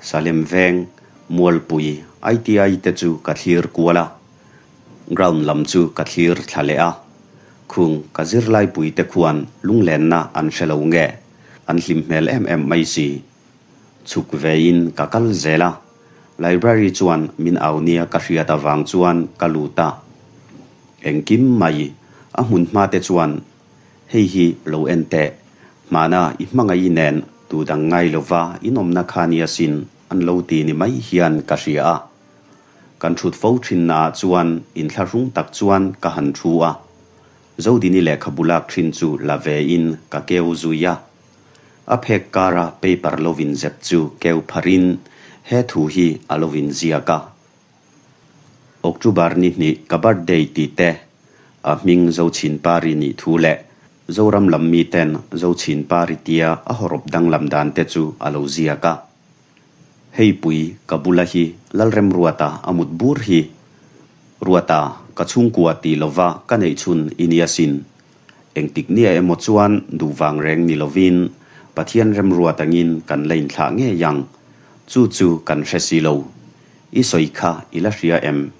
Salem veng, Mualpui, ITI te chu ka thlir kual a, ground lam chu ka thlir thla leh a, khung ka zirlaipui te khuan lunglenna an hre lo nge? An hlim hmel em em mai si. Chhuk vein ka kal zel a, library chuan min au nia ka hriat avang chuan ka lut a. Engkim mai, a hmun hma te chuan hei hi lo en teh, hmana i hmangaih nen tu dang ngai lova inawmna kha nia sin an lo ti ni mai hian ka hria a. Kan thut fo thinnaah chuan inthlahrung tak chuan ka han thu a. Zodini lehkhabu lak thin chu la vein ka keu zui a. A phek kara paper lo vin zep chu keu pharin he thu hi a lo vin ziak a. October ni hnih ka birthday tih te, a hming Zochhinpari nih thu leh Zoram lam miten Zochhinpari tia a hawrawp danglam dan te chu a lo ziak a. Hei pui ka bula hi Lalremruata a mut bur hi. Ruata, ka chhungkua ti lova ka neih chhun i nia sin. Engtik nia emaw chuan duh vang reng ni lovin Pathian remruat angin kan la inthlah ngei ang. Chu chu kan hre si lo. I sawi kha i la hria em?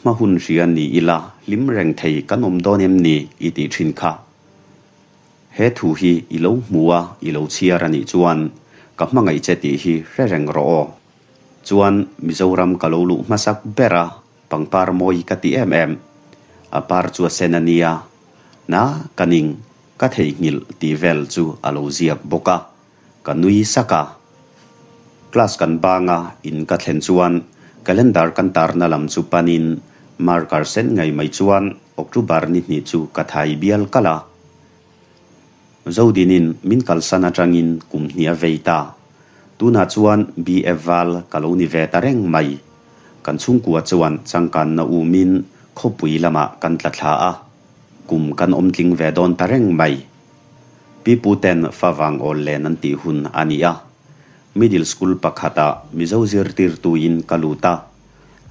Hma hun hria ni ila hlim reng thei kan awm dawn em ni i tih thin kha. He thu hi i lo hmu a, i lo chhiar a nih chuan ka hmangaih che tih hi hre reng rawh aw. Chuan Mizoram ka lo luh hmasak ber a, pangpar mawi ka ti em em. A par chu a sen a nia, na ka ning, ka theihnghilh tih vel chu a lo ziak bawk a, ka nui sak a. Class kan bang a, in ka thlen chuan calendar kan tarna lam chu panin marker sen ngei mai chuan October ni hnih chu ka thai bial kalh a. Zodinin min kalsan atangin kum hnih a vei ta. Tunah chuan BF val ka lo ni ve ta reng mai. Kan chhungkua chuan changkanna umin khawpui lamah kan tla thla a. Kum kan awm tling ve dawn ta reng mai. Pi pu ten favang awl len an tih hun a ni a. Middle school pakhatah Mizo zirtirtuin ka lut a.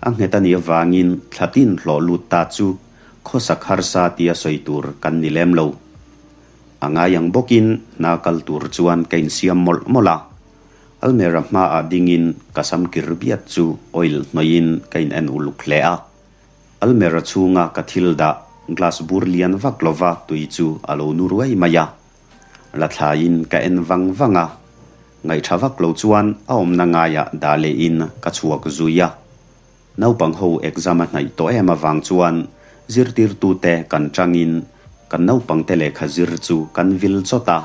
A nghet a nih avangin thla tin hlawh lut ta chu khawsak harsa tia sawi tur kan ni lem lo. A ngai ang bawkin hna kal tur chuan ka insiam mawlh mawlh a. Almera hmaah dingin ka sam kir biat chu oil hnawih-in ka in en uluk hle a. Almera chhunga ka thil dah glass bur lian vak lova tui chu a lo nu ruai mai a. La thlaiin ka en vang vang a, ngaihṭha vak lo chuan a awmna ngaiah dah lehin ka chhuak zui a. Naupang ho exam a hnaih tawh em avang chuan zirtirtute kan ṭangin kan naupangte lehkha zir chu kan vil chawt a,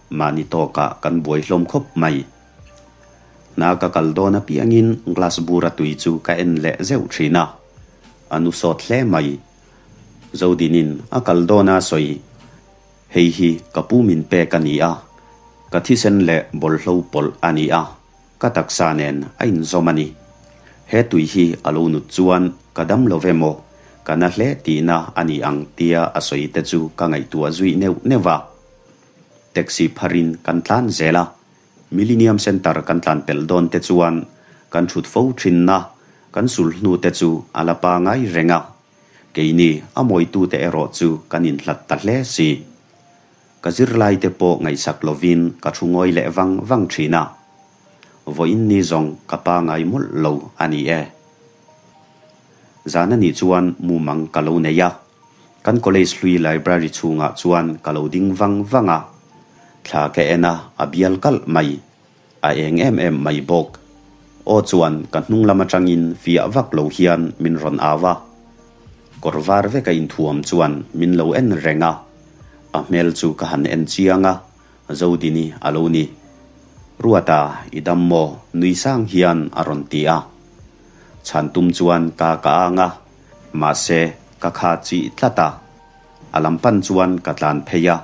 mahni tawkah kan buai hlawm khawp mai. Hna ka kal dawn apiangin glass bura tui chu ka en leh zeuh ṭhin a, a nu sawt hle mai. Zodinin a kal dawn a sawi. Hei hi ka pu min pek a ni a, ka thisen leh bawlhlo pawlh a ni a, ka taksa nen a inzawm a ni. He tui hi a lo nut chuan ka dam lo ve maw, ka na hle tihna a ni ang tia a sawi te chu ka ngaihtuah zui neuh neuh a. Taxi pharin kan tlan zel a, Millennium Centre kan tlan pelh dawn te chuan kan thut fo thinna kan sulhnu te chu a la pangai reng a. Keini a mawitute erawh chu kan inhlat ta hle si. Ka zirlaite pawh ngaihsak lovin ka thu ngawi leh vang vang thin a. Vawiin ni zawng ka pangai mawlh lo a ni e. Zan a nih chuan mumang ka lo nei a. Kan college hlui library chhungah chuan ka lo ding vang vang a. Thla ka en a, a bial kalh mai. A eng em em mai bawk. Aw chuan ka hnung lam atangin fiah vak lo hian min rawn au a. Kawr var vek a inthuam chuan min lo en reng a. A hmel chu ka han en chiang a, Zodini a lo ni. Ruata, i dam maw? nui sang hian a rawn ti a. Chhan tum chuan ka ka ang a, mahse ka kha chih tlat a. A lam pan chuan ka tlan phei a,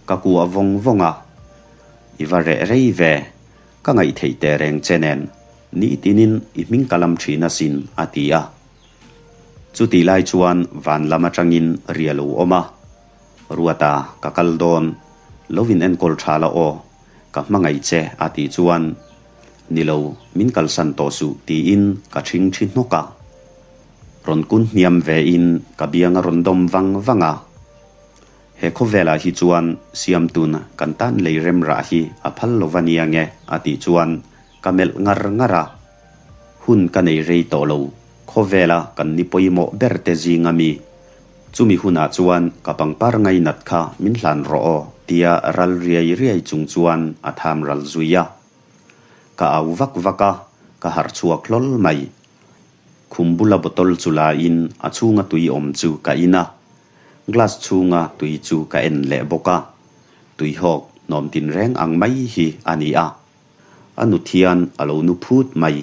ka kuah vawng vawng a. I va reh rei ve, ka ngaih theih teh reng che nen, nitinin i hming ka lam thin asin, a ti a. Chutih lai chuan van lam atangin ri a lo awm a, Ruata, ka kal dawn, lo in enkawl tha la aw, ka hmangaih che, a tih chuan, Ni lo, min kalsan tawh suh, tiin ka thing thi hnawk a. Rawn kun hniam vein ka biang a rawn dawm vang vang a. He khawvelah hi chuan Siamtun kan tan lei rem rah hi a phal lo va nia nge a tih chuan ka melh ngar ngar a. Hun ka nei rei tawh lo, khawvela kan ni pawimawh ber te zing a mi. Chumi hunah chuan ka pangpar ngainat kha min hlan rawh aw tia ral riai riai chung chuan a tham ral zui a. Ka au vak vak a, ka harh chhuak hlawl mai. Khum bula bottle chu la in a chhunga tui awm chu ka in a. Glass chhunga tui chu ka en leh bawk a, tuihawk hnawm tinreng ang mai hi a ni a. A nu thian a lo nu phut mai.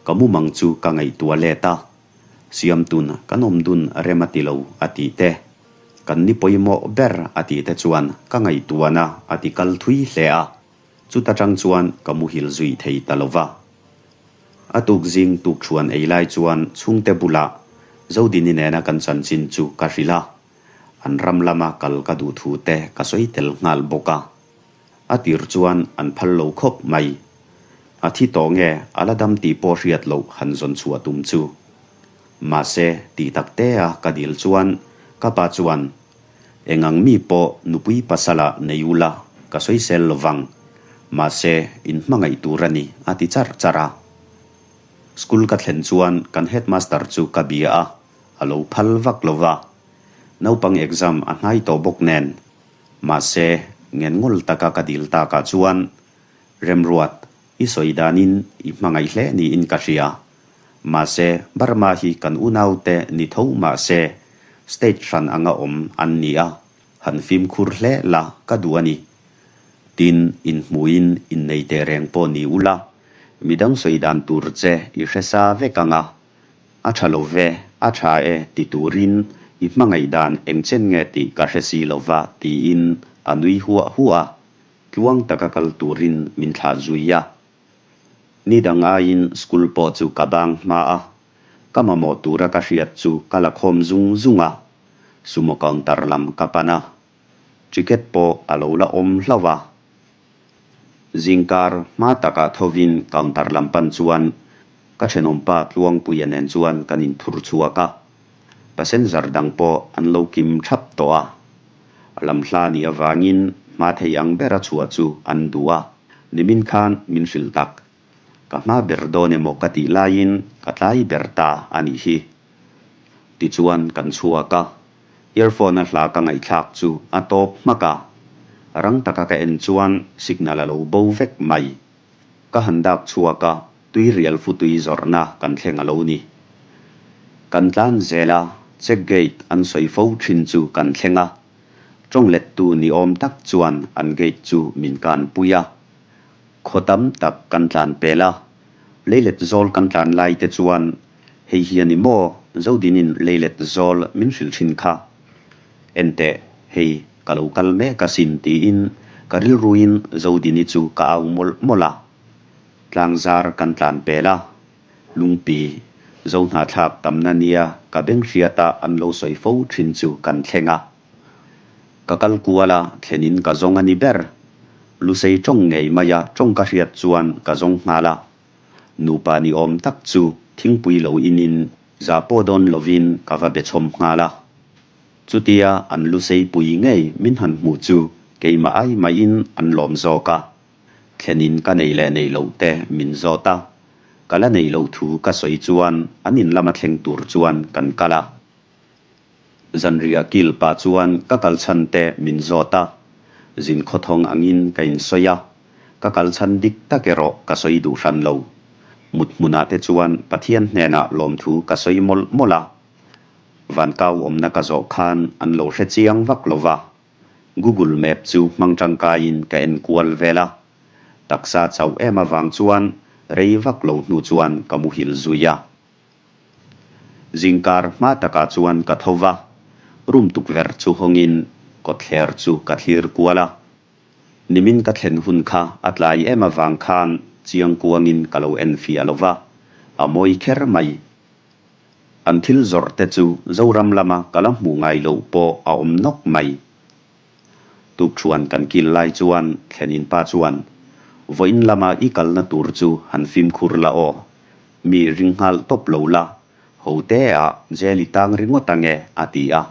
Ka mumang chu ka ngaihtuah let a, Siamtun kan awm dun rem a ti lo a tih te, kan ni pawimawh ber a tih te chuan ka ngaihtuahna a ti kal thui hle a, chuta tang chuan ka muhil zui thei ta lo va. A tuk zing tuk thuan ei lai chuan chhungte bulah Zodini nena kan chanchin chu ka hrilh a, an ram lama kal ka duh thu te ka sawi tel nghal bawk a. A tir chuan an phal lo khawp mai. A thi tawh nge a la dam tih pawh hriat loh han zawn chhuah tum chu. Mahse, tih tak te a ka dil chuan ka pa chuan, Eng ang mi pawh nupui pasala nei ula ka sawisel lo vang, mahse in hmangaih tur a ni a ti char char a. School ka thlen chuan kan headmaster chu ka bia a, a lo phal vak lo va. Naupang exam a hnai tawh bawk nen. Mahse ngen ngawl taka ka dil takah chuan Remruat i sawi danin i hmangaih hle niin ka hria. Mahse Burma hi kan unaute ni tho mahse State hran anga awm an ni a, han fimkhur hle la ka duh a ni. Tin, inhmuhin innei teh reng pawh ni ula, midang sawi dan tur che i hre sa vek ang a, a tha lo ve, a tha e ti turin i hmangaih dan eng chen nge tih ka hre si lo va tiin a nui huah huah a, tluang taka kal turin min thlah zui a. Ni dang aiin school pawh chu ka bang hma a, Ka mamawh tura ka hriat chu ka la khawm zung zung a. Sumo counter lam ka pan a, ticket pawh a lo la awm hlauh a. Zingkar hma takah thovin counter lam pan chuan ka thenawmpa Tluangpuia nen chuan kan inphur chhuak a. Passenger dang pawh an lo kim thap tawh a. Lam hla nih avangin hma thei ang bera chhuah chu an duh a, nimin khan min hrilh tak. Ka hma ber dawn emaw ka tih laiin ka tlai ber ta a nih hi. Tichuan kan chhuak a, earphone-a hla ka ngaihthlak chu a tawp hmak a, rang taka ka en chuan signal a lo bo vek mai. Ka han dak chhuak a, tuirial futui zawrhna kan thleng a lo ni. Kan tlan zel a, check gate an sawi fo thin chu kan thleng a, tawng lettu ni awm tak chuan an gate chu min kanpui a. Khaw tam tak kan tlan pel a, leilet zawl kan tlan lai te chuan hei hi a ni maw Zodinin leilet zawl min hrilh thin kha. Enteh, hei ka lo kal mek asin tiin ka rilruin Zodini chu ka au mawlh mawlh a. Tlangzar kan tlan pel a, Lungpi, Zohnahthlak tamna nia ka beng hriata an lo sawi fo thin chu kan thleng a. Ka kal kual a, thlenin ka zawng a ni ber. Lusei tawng ngei mai a, tawng ka hriat chuan ka zawng nghal a. Nupa ni awm tak chu thingpui lo inin za pawh dawn lovin ka va be chhawm nghal a. Chutia an lusei pui ngei min han hmuh chu keimah ai maiin an lawm zawk a. Thlenin ka nei leh nei loh te min zawt a, ka la nei loh thu ka sawi chuan an in lama thleng tur chuan kan kal a. Zanriah kil pah chuan ka kal chhan te min zawt a, zin khawthawng angin ka insawi a, ka kal chhan dik tak erawh ka sawi duh hran lo. Mut hmunah te chuan Pathian hnenah lawmthu ka sawi mawlh mawlh a, Vankau awmna ka zawh khan an lo hre chiang vak lo va, Google Map chu hmang tangkaiin ka en kual vel a, taksa chauh em avang chuan rei vak lo hnu chuan ka muhil zui a. Zingkar hma takah chuan ka tho va, room tukverh chu hawngin kawtthler chu ka thlir kual a. Nimin ka thlen hun kha a tlai em avang khan chiang kuangin ka lo en fiah lo va, a mawi kher mai. An thil zawrh te chu Zoram lama ka la hmuh ngai loh pawh a awm nawk mai. Tukṭhuan kan kil lai chuan thlenin pa chuan, Vawiin lama i kalna tur chu han fimkhur la aw. Mi ring nghal tawp lo la, ho te ah jail i tang ringawt ange a ti a.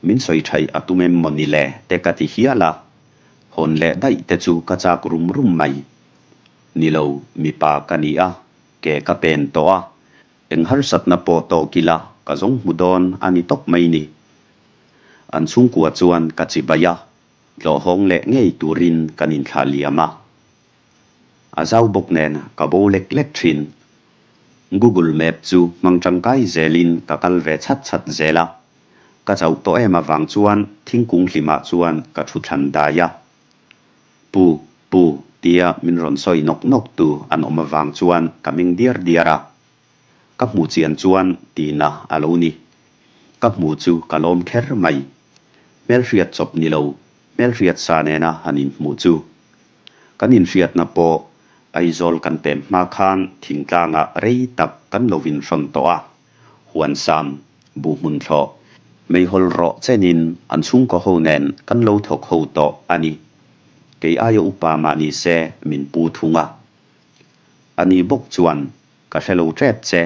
Min sawi thaih a tum em maw ni le te ka ti hial a, hawn leh daih te chu ka chak rum rum mai. Ni lo, mipa ka ni a, ke ka pen tawh a, eng harsatna pawh tawk ila ka zawng hmu dawn a ni tawp mai ni. An chhungkua chuan ka chibai a, tlawhhawng leh ngei turin kan inthlah liam a. A zau bawk nen ka bo lek lek thin. Google Map chu hmang tangkai zelin ka kal ve chhat chhat zel a. Ka chauh tawh em avang chuan thingkung hlimah chuan ka thu thlan dai a. Pu, pu, tia min rawn sawi nawk nawk tu an awm avang chuan ka meng diar diar a. Ka hmuh chian chuan tina a lo ni. Ka hmuh chu ka lawm kher mai. Hmelhriat chawp ni lo, hmelhriat sa nena han inhmuh chu. Kan inhriatna pawh Aizawl kan pem hma khan thingtlangah rei tak kan lo inhrawn tawh a, Huansam, Buhhmun thlawh, Meihawl rawh chenin an chhungkaw ho nen kan lo thawk ho tawh a ni. Kei aia upa mah ni se min pu thung a. Ani bawk chuan Ka hre lo tep che,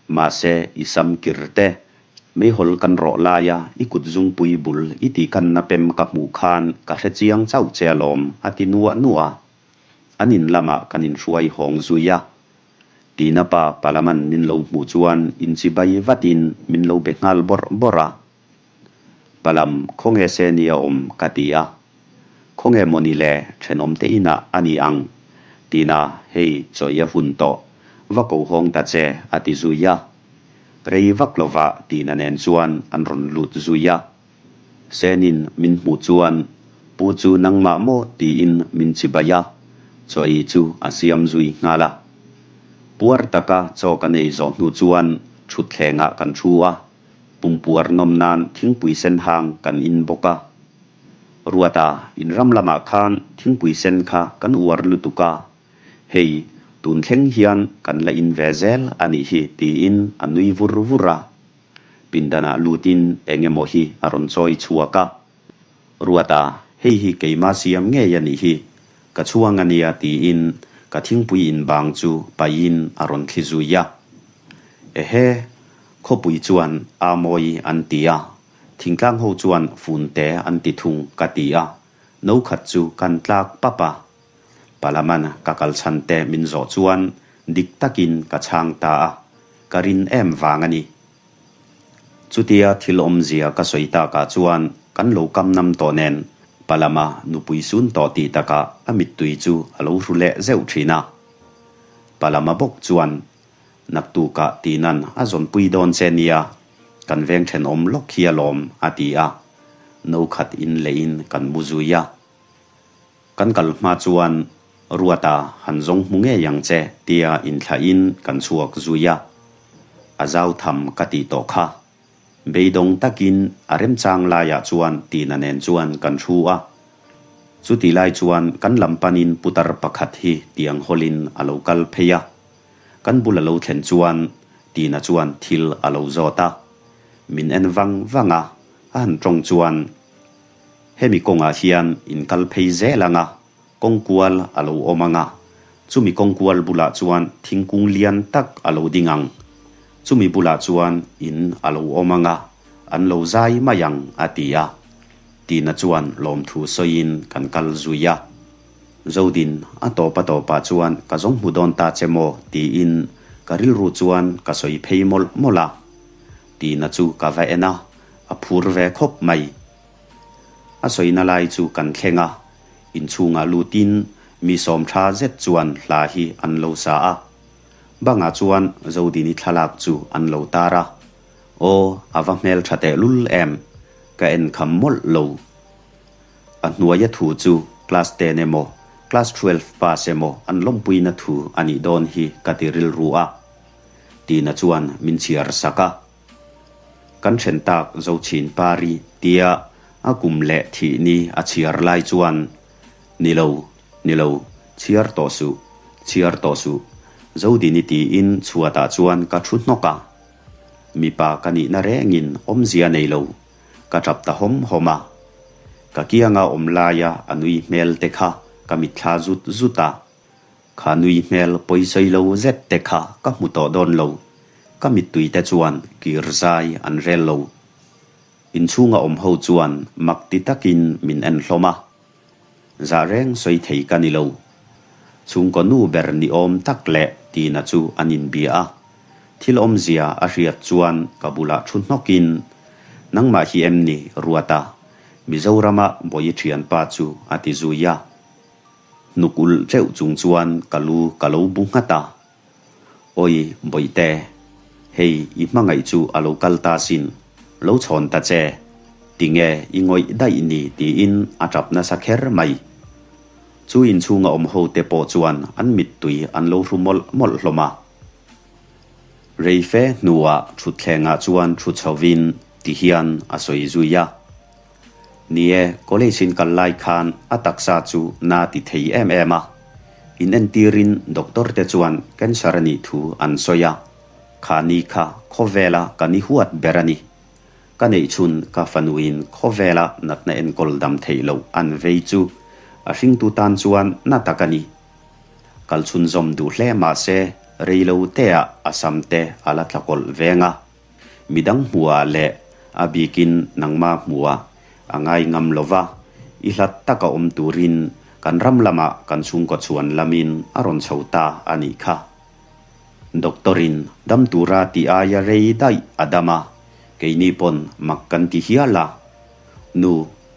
mahse i sam kir te, meihawl kan rawh laia i kut zungpui bul i tihkanna pem ka hmuh khan ka hre chiang chauh che alawm a ti nuah nuah a. An in lamah kan inhruai hawng zui a. Tina pa Palaman min lo hmuh chuan inchibai vatin min lo be nghal bawrh bawrh a. Palam, khawnge se ni a awm? ka ti a. Khawnge mawni le, thenawmte inah a ni ang. Tina, hei, chawi a hun tawh. Va ko hawng ta che, a ti zui a. Rei vak lovah Tina nen chuan an rawn lut zui a. Senin min hmuh chuan, Pu chu nangmah maw? tiin min chibai a, chawi chu a siam zui nghal a. Puar taka chaw kan ei zawh hnu chuan thutthlengah kan thu a. Pumpuar nawm nan thingpui sen hang kan in bawk a. Ruata, in ram lamah khan thingpui sen kha kan uar lutuk a, hei tun thleng hian kan la in ve zel a nih hi tiin a nui vur vur a. Pindanah lutin eng emaw hi a rawn chawi chhuak a. Ruata, hei hi keima siam ngei a nih hi, ka chhuang a nia tiin ka thingpui in bang chu paihin a rawn thli zui a. Ehe, khawpui chuan a mawi an ti a, thingtlang ho chuan funte an ti thung ka ti a, no khat chu kan tlak pap a. Palaman ka kal chhan te min zawh chuan dik takin ka chhang ta a, ka rin em vang a ni. Chutia thil awmzia ka sawi takah chuan kan lo kam nam tawh nen Palama nupui sun tawh tih takah a mittui chu a lo hru leh zeuh thin a. Palama bawk chuan Naktukah tinan a zawnpui dawn che nia, kan veng thenawm lawk hi alawm a ti a, no khat in leiin kan mu zui a. Kan kal hma chuan Ruata han zawng hmu ngei ang che tia inthlahin kan chhuak zui a. A zau tham ka tih tawh kha. Beidawng takin a remchang laiah chuan Tina nen chuan kan thu a. Chutih lai chuan kan lam panin putar pakhat hi tiang hawlin a lo kal phei a. Kan bul a lo thlen chuan Tina chuan thil a lo zawt a. Min en vang vang a, a han tawng chuan Hemi kawngah hian in kal phei zel ang a, kawngkual a lo awm ang a, chumi kawngkual bulah chuan thingkung lian tak a lo ding ang, chumi bulah chuan in a lo awm ang a, an lo zai mai ang, a ti a. Tina chuan lawmthu sawiin kan kal zui a. Zodin, a tawp a tawpah chuan ka zawng hmu dawn ta che maw? tiin ka rilru chuan ka sawi phei mawlh mawlh a. Tina chu ka va en a, a phur ve khawp mai. A sawina lai chu kan thleng a, inchhungah lutin mi sawm tha zet chuan hla hi an lo sa a. Bangah chuan Zodini thlalak chu an lo tar a, Aw, a va hmel tha tehlul em, ka en kham mawlh lo. A hnuaia thu chu class ten emaw, class 12 pass emaw an lawmpuina thu a nih dawn hi ka ti rilru a. Tina chuan min chhiar sak a. Kan then tak Zochhin Pari tia a kum leh thih ni a chhiar lai chuan, Ni lo, ni lo, chhiar tawh suh, chhiar tawh suh, Zodini tiin chhuatah chuan ka thu hnawk a. Mipa ka nihna rengin awmzia nei lo, ka tap ta hawm hawm a. Ka kianga awm laia a nui hmel te kha ka mitthla zut zut a. Kha nui hmel pawisawi lo zet te kha ka hmu tawh dawn lo. Ka mittui te chuan kir zai an rel lo. Inchhunga awm ho chuan mak ti takin min en hlawm a. Zah reng sawi thei ka ni lo. Chhungkaw nu ber ni awm tak leh Tina chu an inbia a. Thil awmzia a hriat chuan ka bulah thu hnawkin, Nangmah hi em ni Ruata? Mizorama bawi thianpa chu a ti zui a. Hnuk ulh teuh chung chuan ka lu ka lo bu nghat a. Awi Bawihte, hei i hmangaih chu a lo kal ta sin, lo chhawn ta che, tinge i ngawih daih ni tiin a tap nasa kher mai. Chu inchhunga awm ho te pawh chuan an mittui an lo hru mawlh mawlh hlawm a. Reife hnuah thutthlengah chuan thu chhovin tihian a sawi zui a. Ni e, college in kal lai khan a taksa chu na ti thei em em a. In entirin doctor te chuan cancer a nih thu an sawi a. Kha ni kha khawvela ka ni huat ber a ni. Ka neih chhun ka fanuin khawvela natna enkawl dam theih loh an vei chu a hringtu tan chuan na tak a ni. Kal chhunzawm duh hle mah se rei lo teah a sam te a la tla kawlh veng a. Midang hmuhah leh a bikin nangma hmuhah a ngai ngam lo va, i hlat taka awm turin kan ram lamah kan chhungkaw chhuan lamin a rawn chho ta a nih kha. Doctor-in dam tura tih aia rei daih a dam a, keini pawn mak kan ti hial a. Nu,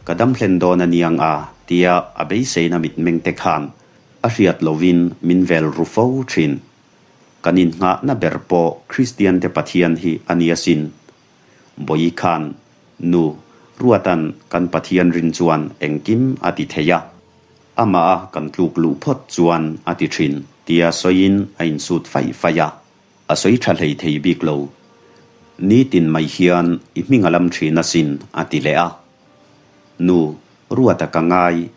ka dam hlen dawn a niang a tia a beiseina mitmeng te khan a hriat lovin min vel ru fo thin. Kan innghahna ber pawh Kristiante Pathian hi a ni asin. Bawi khan, Nu, Ruatan kan Pathian rin chuan engkim a ti thei a, amah a kan tluk luh phawt chuan a ti thin, tia sawiin a insut faih faih a. A sawi tha hlei thei bik lo. Nitin mai hian i hming a lam thin asin, a ti leh a. Nu, Ruata ka ngai.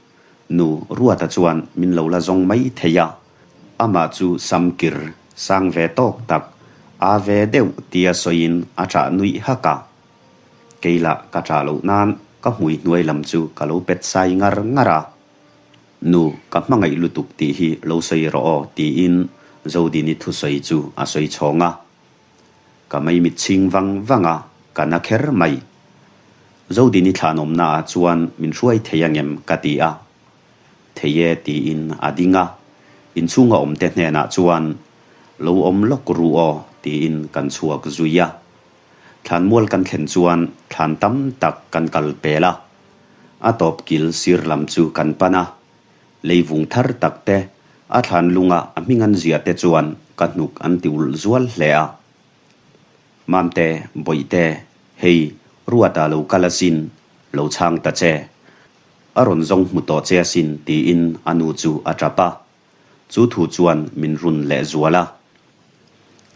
Nu, Ruata chuan min lo la zawng mai thei a. Amah chu sam kir sang ve tawk tak. A ve deuh tia sawiin a ṭah nuih hak a. Kei lah ka ṭah loh nan ka hmui hnuai lam chu ka lo pet sai ngar ngar a. Nu, ka hmangaih lutuk tih hi lo sawi rawh aw tiin Zodini thusawi chu a sawi chhawng a. Ka maimit chhing vang vang a, ka na kher mai. Zodini thlanawmna ah chuan min hruai thei angem ka ti a. Thei e tiin a ding a, inchhunga awmte hnenah chuan lo awm lawk ru aw tiin kan chhuak zui a. Thlanmual kan thlen chuan thlan tam tak kan kal pel a, a tawp kil sir lam chu kan pan a. Leivung thar tak te, a thlan lunga a hming an ziah te chuan ka hnuk an ti ulh zual hle a. Mamte, Bawihte, hei Ruata lo kal asin, lo chhang ta che. A rawn zawng hmu tawh che asin tiin a nu chu a tap a. Chu thu chuan min run leh zual a.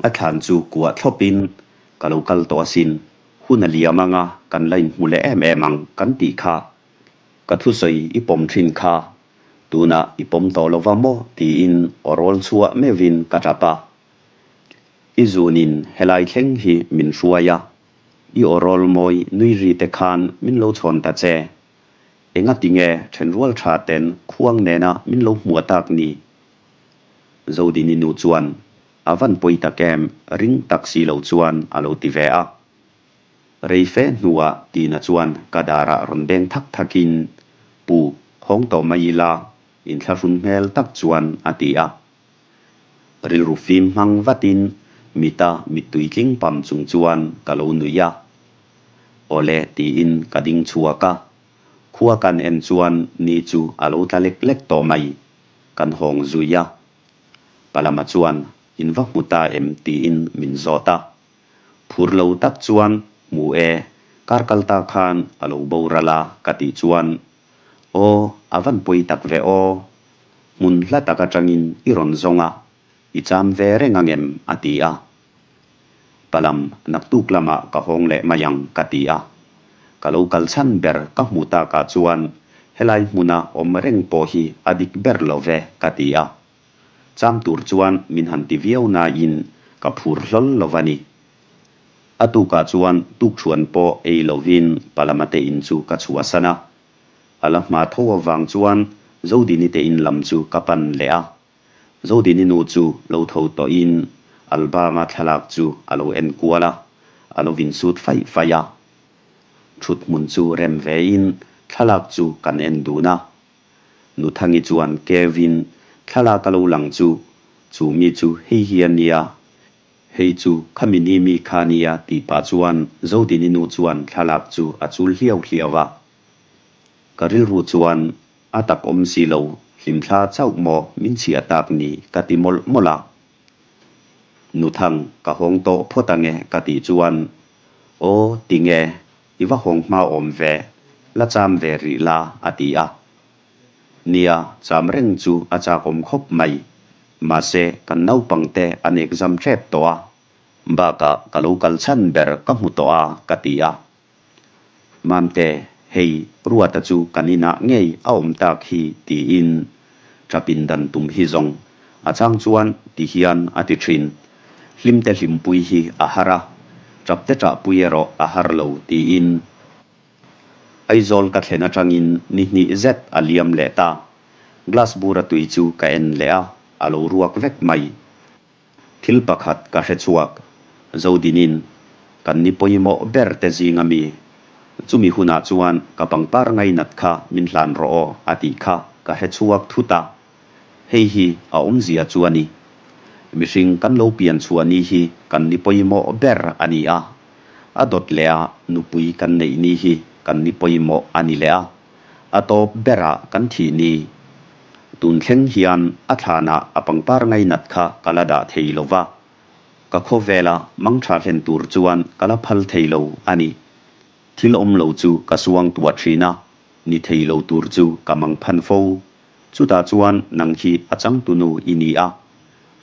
A thlan chu kuah thlawpin ka lo kal tawh asin, hun a liam anga kan la inhmu leh em em ang kan tih kha. Ka thusawi i pawm thin kha, tunah i pawm tawh lova maw tiin aw rawl chhuah meuhin ka tap a. I zunin helai thleng hi min hruai a, i aw rawl mawi nui ri te khan min lo chhawn ta che. Engati nge thenrual tha ten khuang nena min lo hmuah tak ni? Zodini nu chuan a van pawi tak em ring tak si lo chuan a lo ti ve a. Rei fe hnuah Tina chuan ka darah rawn beng thak thakin, Pu, hawng tawh mai ila, inthlahrun hmel tak chuan a ti a. Rilru fim hmang vatin mita mittui tling pam chung chuan ka lo nui a. Awle tiin ka ding chhuak a, khua kan en chuan ni chu a lo tla lek lek tawh mai, kan hawng zui a. Palama chuan in va hmu ta em tiin min zawt a. Phur lo tak chuan hmu e, kar kal ta khan a lo boral a ka tih chuan Aw, a van pawi tak ve aw. Hmun hla tak atangin i rawn zawng a, i cham ve reng angem a ti a. Palam naktuk lamah ka hawng leh mai ang ka ti a. Ka lo kal chhan ber ka hmu takah chuan helai hmuna awm reng pawh hi a dik ber lo ve ka ti a. Cham tur chuan min han ti viau nain ka phur hlawl lo va ni. A tukah chuan tukṭhuan pawh ei lovin Palama te in chu ka chhuahsan a. A la hma tho avang chuan Zodini te in lam chu ka pan leh a. Zodini nu chu lo tho tawhin album-a thlalak chu a lo en kual a, a lo insut faih faih a. Thuthmun chu rem vein thlalak chu kan en dun a. Nuthangi chuan Kevin thlalak a lo lang chu, chu mi chu hei hi a nia, hei chu khami ni mi kha a nia tih pah chuan Zodini nu chuan thlalak chu a chul hliau hliau a. Ka rilru chuan a tak awm si lo, hlimthla chauh maw min chhiah tak ni ka ti mawlh mawlh a. Nuthang ka hawng tawh phawt ange ka tih chuan, Aw tinge I va hawng hma awm ve, la cham ve rih la, a ti a. Nia, cham reng chu a chakawm khawp mai. Mahse, kan naupangte an exam ṭep tawh a. Bakah ka lo kal chhan ber ka hmu tawh a, ka ti a. Mamte, hei, Ruata chu kan inah ngei a awm tak hi, tiin ṭapin dan tum hi zawng a chang chuan ti hian a ti ṭhin. Hlimte hlimpui hi a har a, ṭapte ṭahpui erawh a har lo tiin Aizawl ka thlen aṭangin ni hnih zet a liam leh ta. Glass bura tui chu ka en leh a, a lo ruak vek mai. Thil pakhat ka hre chhuak, Zodinin kan ni pawimawh ber te zing a mi. Chumi hunah chuan ka pangpar ngainat kha min hlan rawh aw a tih kha ka hre chhuak thut a. Hei hi a awmzia chu a ni. Mihring kan lo pian chhuah ni hi kan ni pawimawh ber a ni a. A dawt leh a nupui kan neih ni hi kan ni pawimawh a ni leh a. A tawp berah kan thih ni. Tun thleng hian a thlanah a pangpar ngainat kha ka la dah thei lo va. Ka khawvela mangtha hlen tur chuan ka la phal thei lo a ni. Thil awm lo chu ka suang tuah thin a, ni thei lo tur chu ka mangphan fo. Chutah chuan nang hi a changtunu i ni a.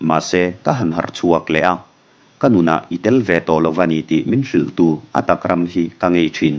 Mahse ka han harh chhuak leh a, ka nunah i tel ve tawh lo va ni tih min hrilhtu a tak ram hi ka ngei thin.